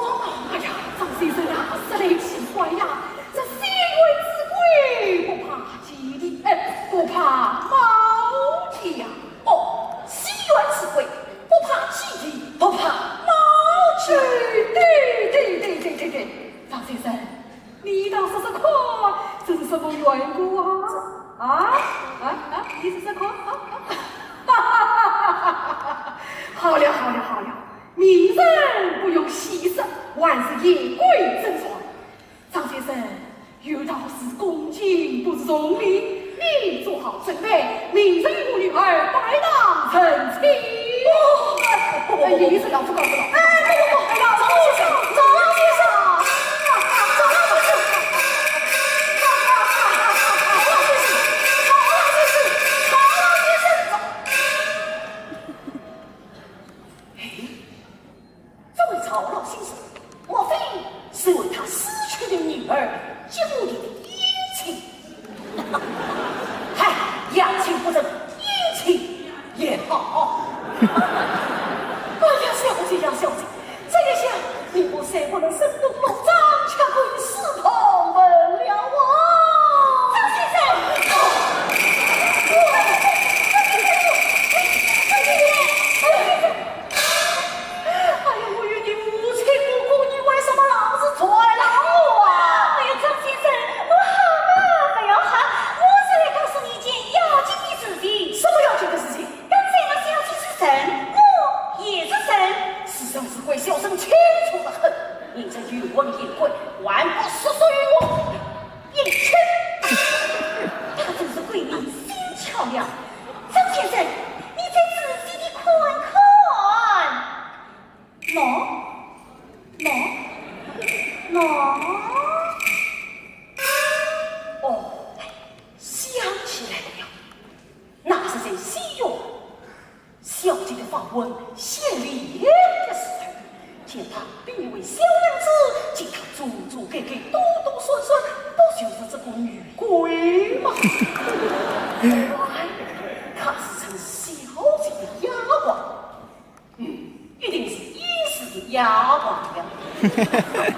哎呀，张先生啊，实在奇怪呀，这西园之鬼不怕地利，哎，不怕猫的呀。哦，西园之鬼不怕地利，不怕猫的。哎，对对对对对对对，张先生， 你倒说说看，这是什么缘故啊？啊？啊？啊？你说说看。啊？好了，好了，好了，明人不用细说，还是言归正传。张先生，有道是恭敬不如从命，你做好准备，明日与我女儿拜堂成亲。哦，哎，你是老夫告诉老夫。哎，不不不，老夫先生，老夫先生，老夫先生，老夫先生，老夫先生。哎，这位赵老先生，莫非是为他死去的女儿结过你的姻亲？嗨，阳亲不成，阴亲也好。哎呀，小姐呀，小姐，这一下你我虽不能生动罗章，却可以私通门了啊！张先生，我，张先生，张先生，张先生。 哎呀，我与你无亲无故，你为什么老是捉牢我啊？哎呀，张先生，侬喊嘛，不要喊，我是来告诉你一件要紧的事情。什么要紧的事情？刚才那小姐是人，我也是人。是人是鬼，小生清楚得很。你这幽魂野鬼，还不速速与我 一去，她真是鬼迷心窍了。张先生，你再仔细地看看。喏，喏，喏。哦，想起来了，那是在西园 小姐的访问，先烈的时候，见她并未小娘子，见她做做改改，多多算算，不就是这个女鬼吗？原来她是陈小姐的丫鬟。嗯，一定是殷氏的丫鬟呀。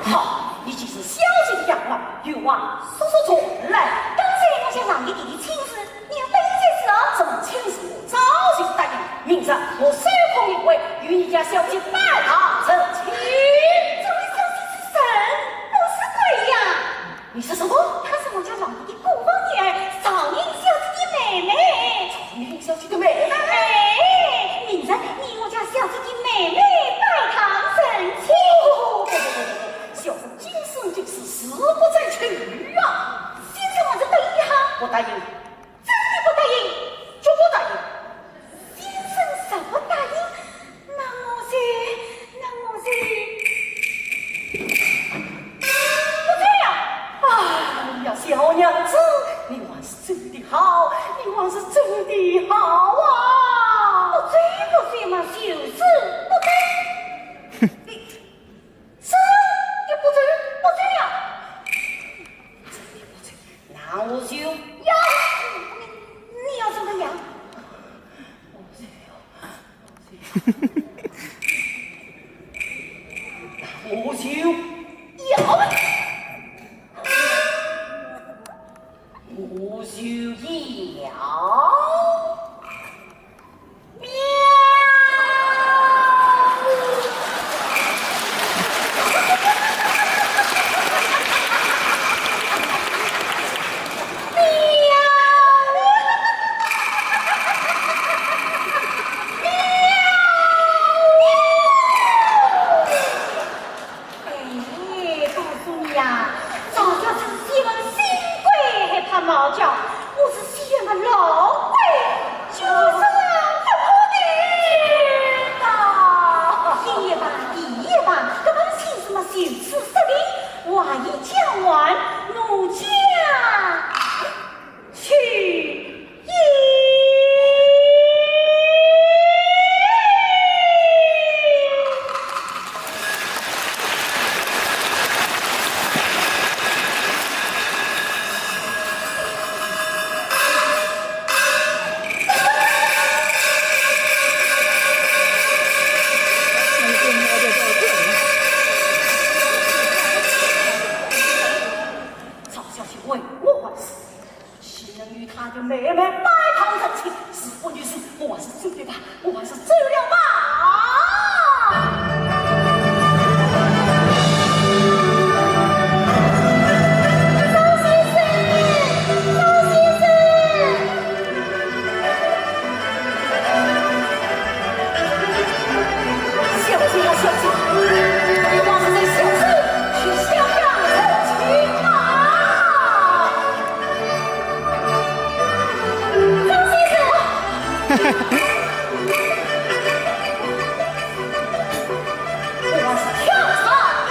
好，你既是小姐的丫鬟，有话速速说来。刚才我想让你弟弟亲自 你等一下子啊，这门亲事我早就答应，明日我随呀，小姐拜堂成亲。这位小姐是人，不是鬼呀。你说什么？她是我家老爷的姑房女儿，赵宁小姐的妹妹。赵宁小姐的妹妹？哎，明日你我家小姐的妹妹拜堂成亲。不不不不不不，小生今生今世誓不再娶啊！先生还是等一下。不答应。 真的不答应？就不答应。先生若不答应，那我就，那我就不娶了。哎呀，小娘子，你还是走的好，你还是走的好啊！不娶不娶嘛，就是不娶。你 是，你不走，不走呀。那我就要。你，你要怎么样？我就要。我就要。 哎，告诉你呀，赵家是西门新贵，还怕毛家？我是西门老贵，就是不可能的。第一吧，第一吧，搿门亲事嘛，就此说定，还有交换，奴家去也。赵小姐为我还诗，岂能与她的妹妹拜堂成亲？事不宜迟，我还是走的吧，我还是走了吧。赵先生，赵先生。 小姐呀，小姐，你还是随小生去襄阳成亲吧。张先生，我是跳船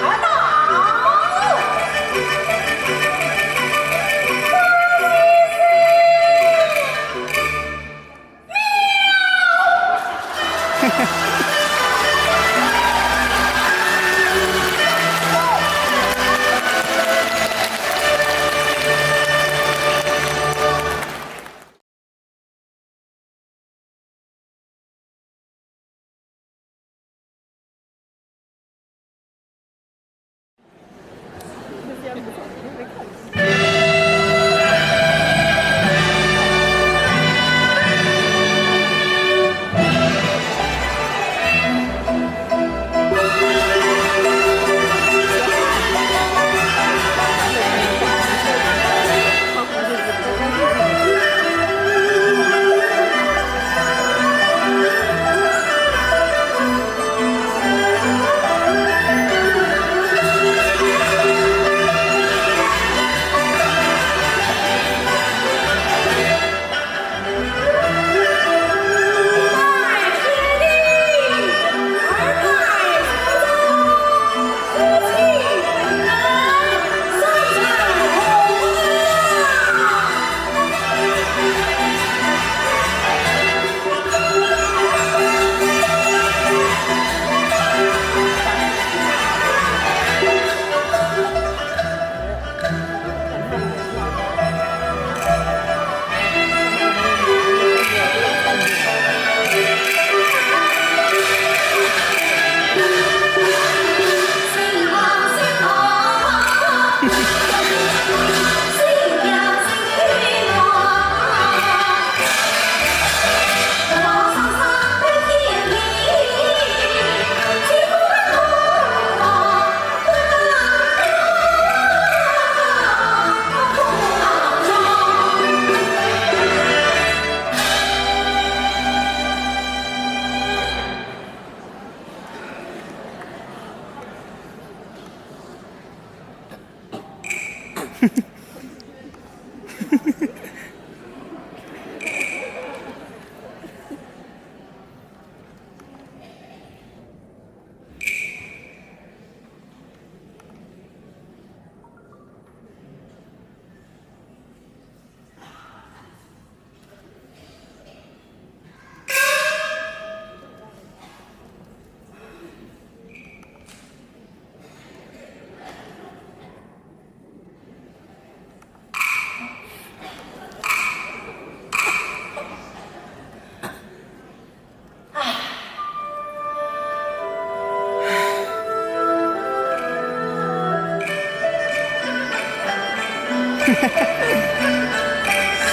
而到。张先生。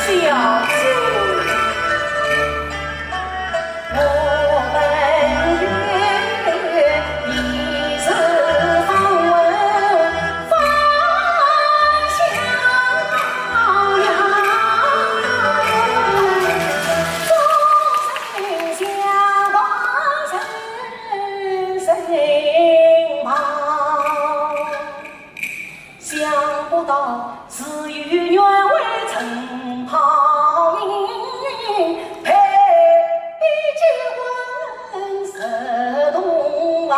小姐，我们有一日访问芳香呀，众人相望声声望。 想不到是有缘会成泡影，配比结婚是同行。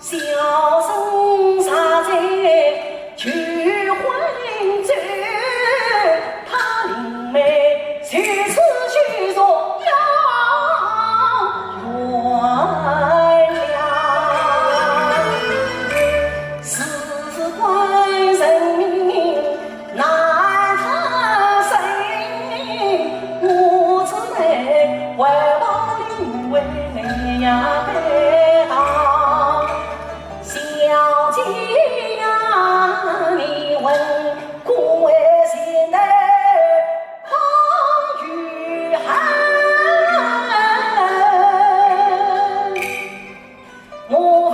小生啥在求婚酒，他灵媒 如此许诺要圆了，事关人命难他生，我只能回报你为呀陪堂。 小姐呀，你问过为谁的空余恨？我浮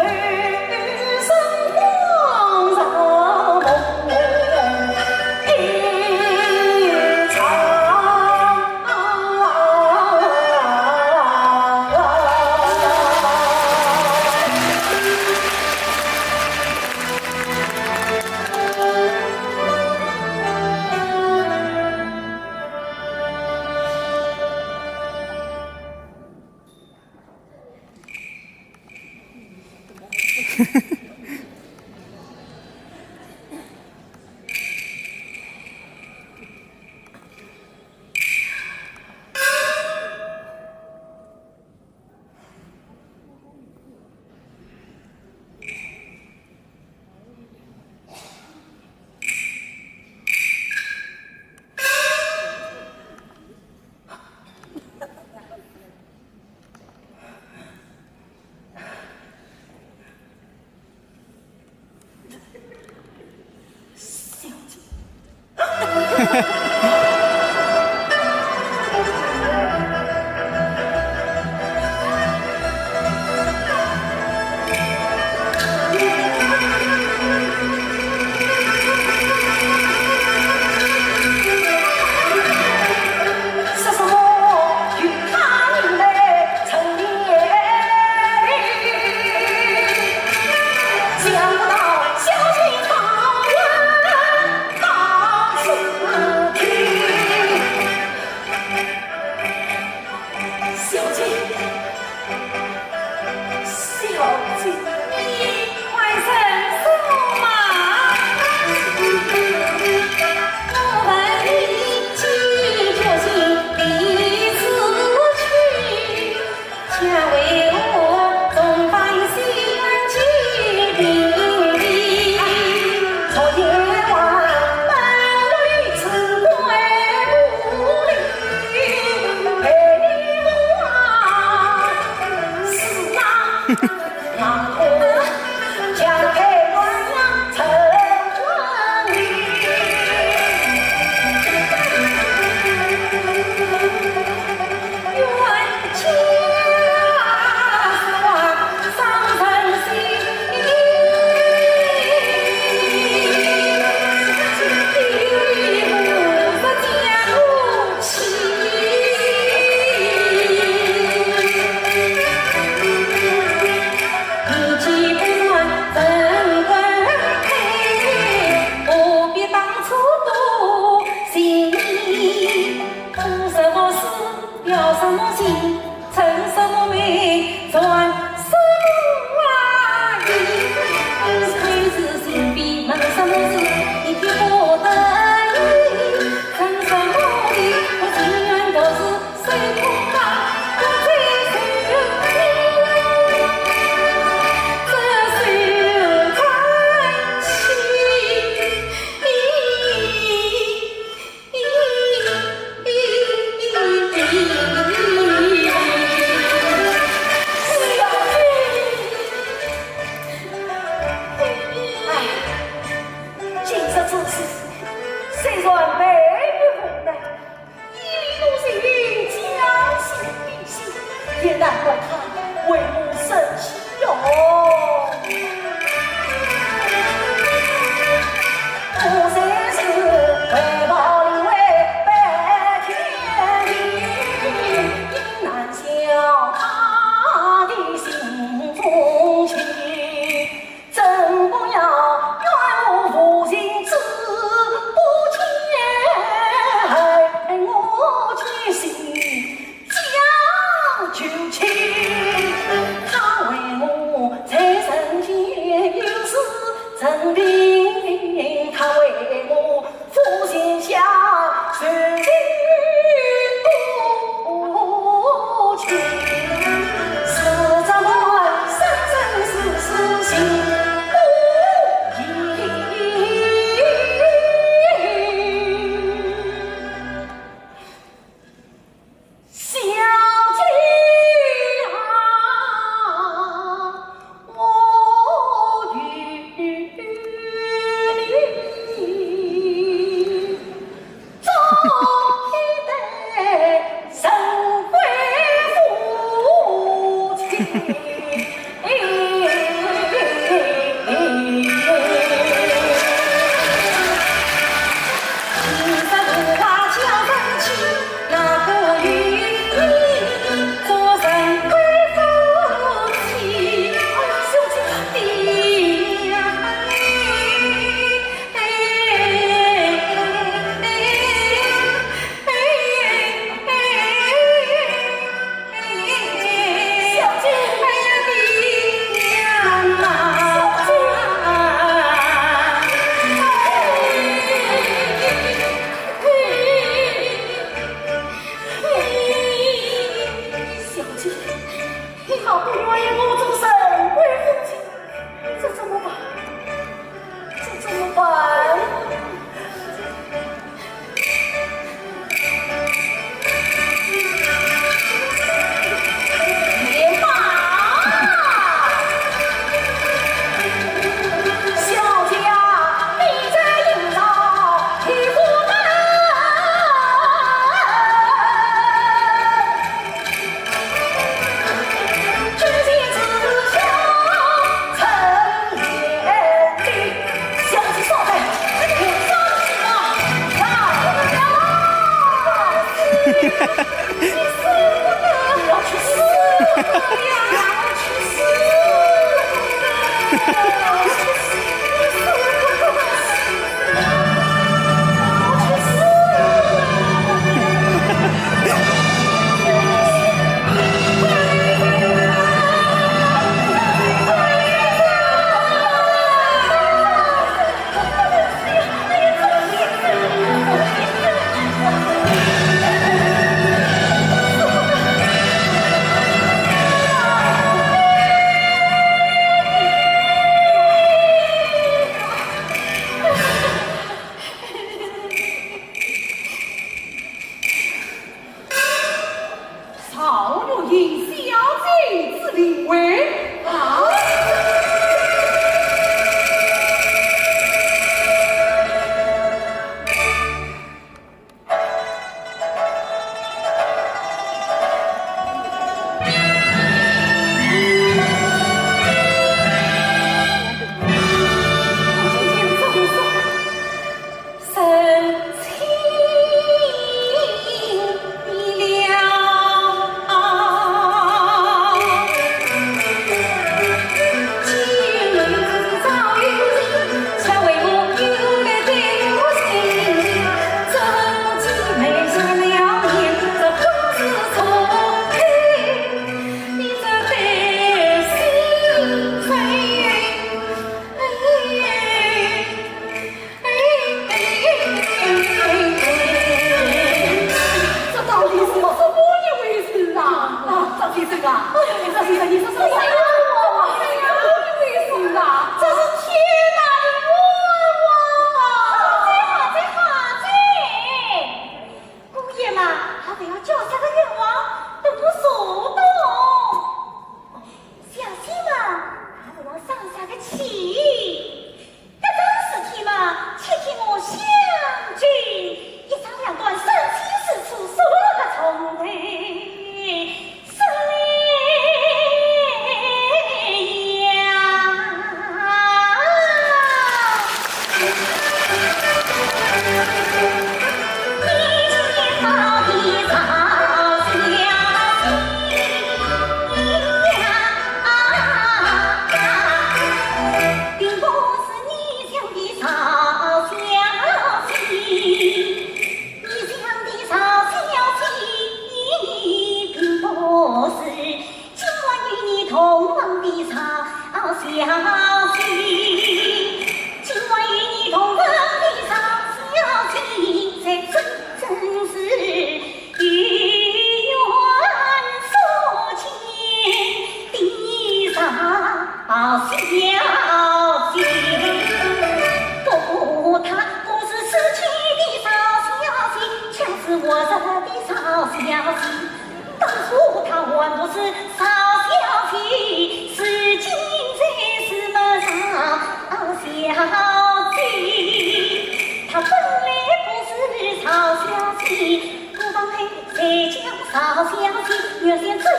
生恍然梦一场。小姐。小姐，小姐，你还认识我吗？我问你几句，就是第一次去。 哎，今日之事，虽然被你无奈，我是我的曹小姐，当初她还不是曹小姐，如今才是么曹小姐。她本来不是曹小姐，不妨碍谁叫曹小姐，原先只有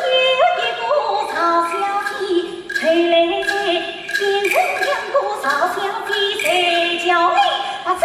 一个曹小姐，后来才变成两个曹小姐，谁叫你把这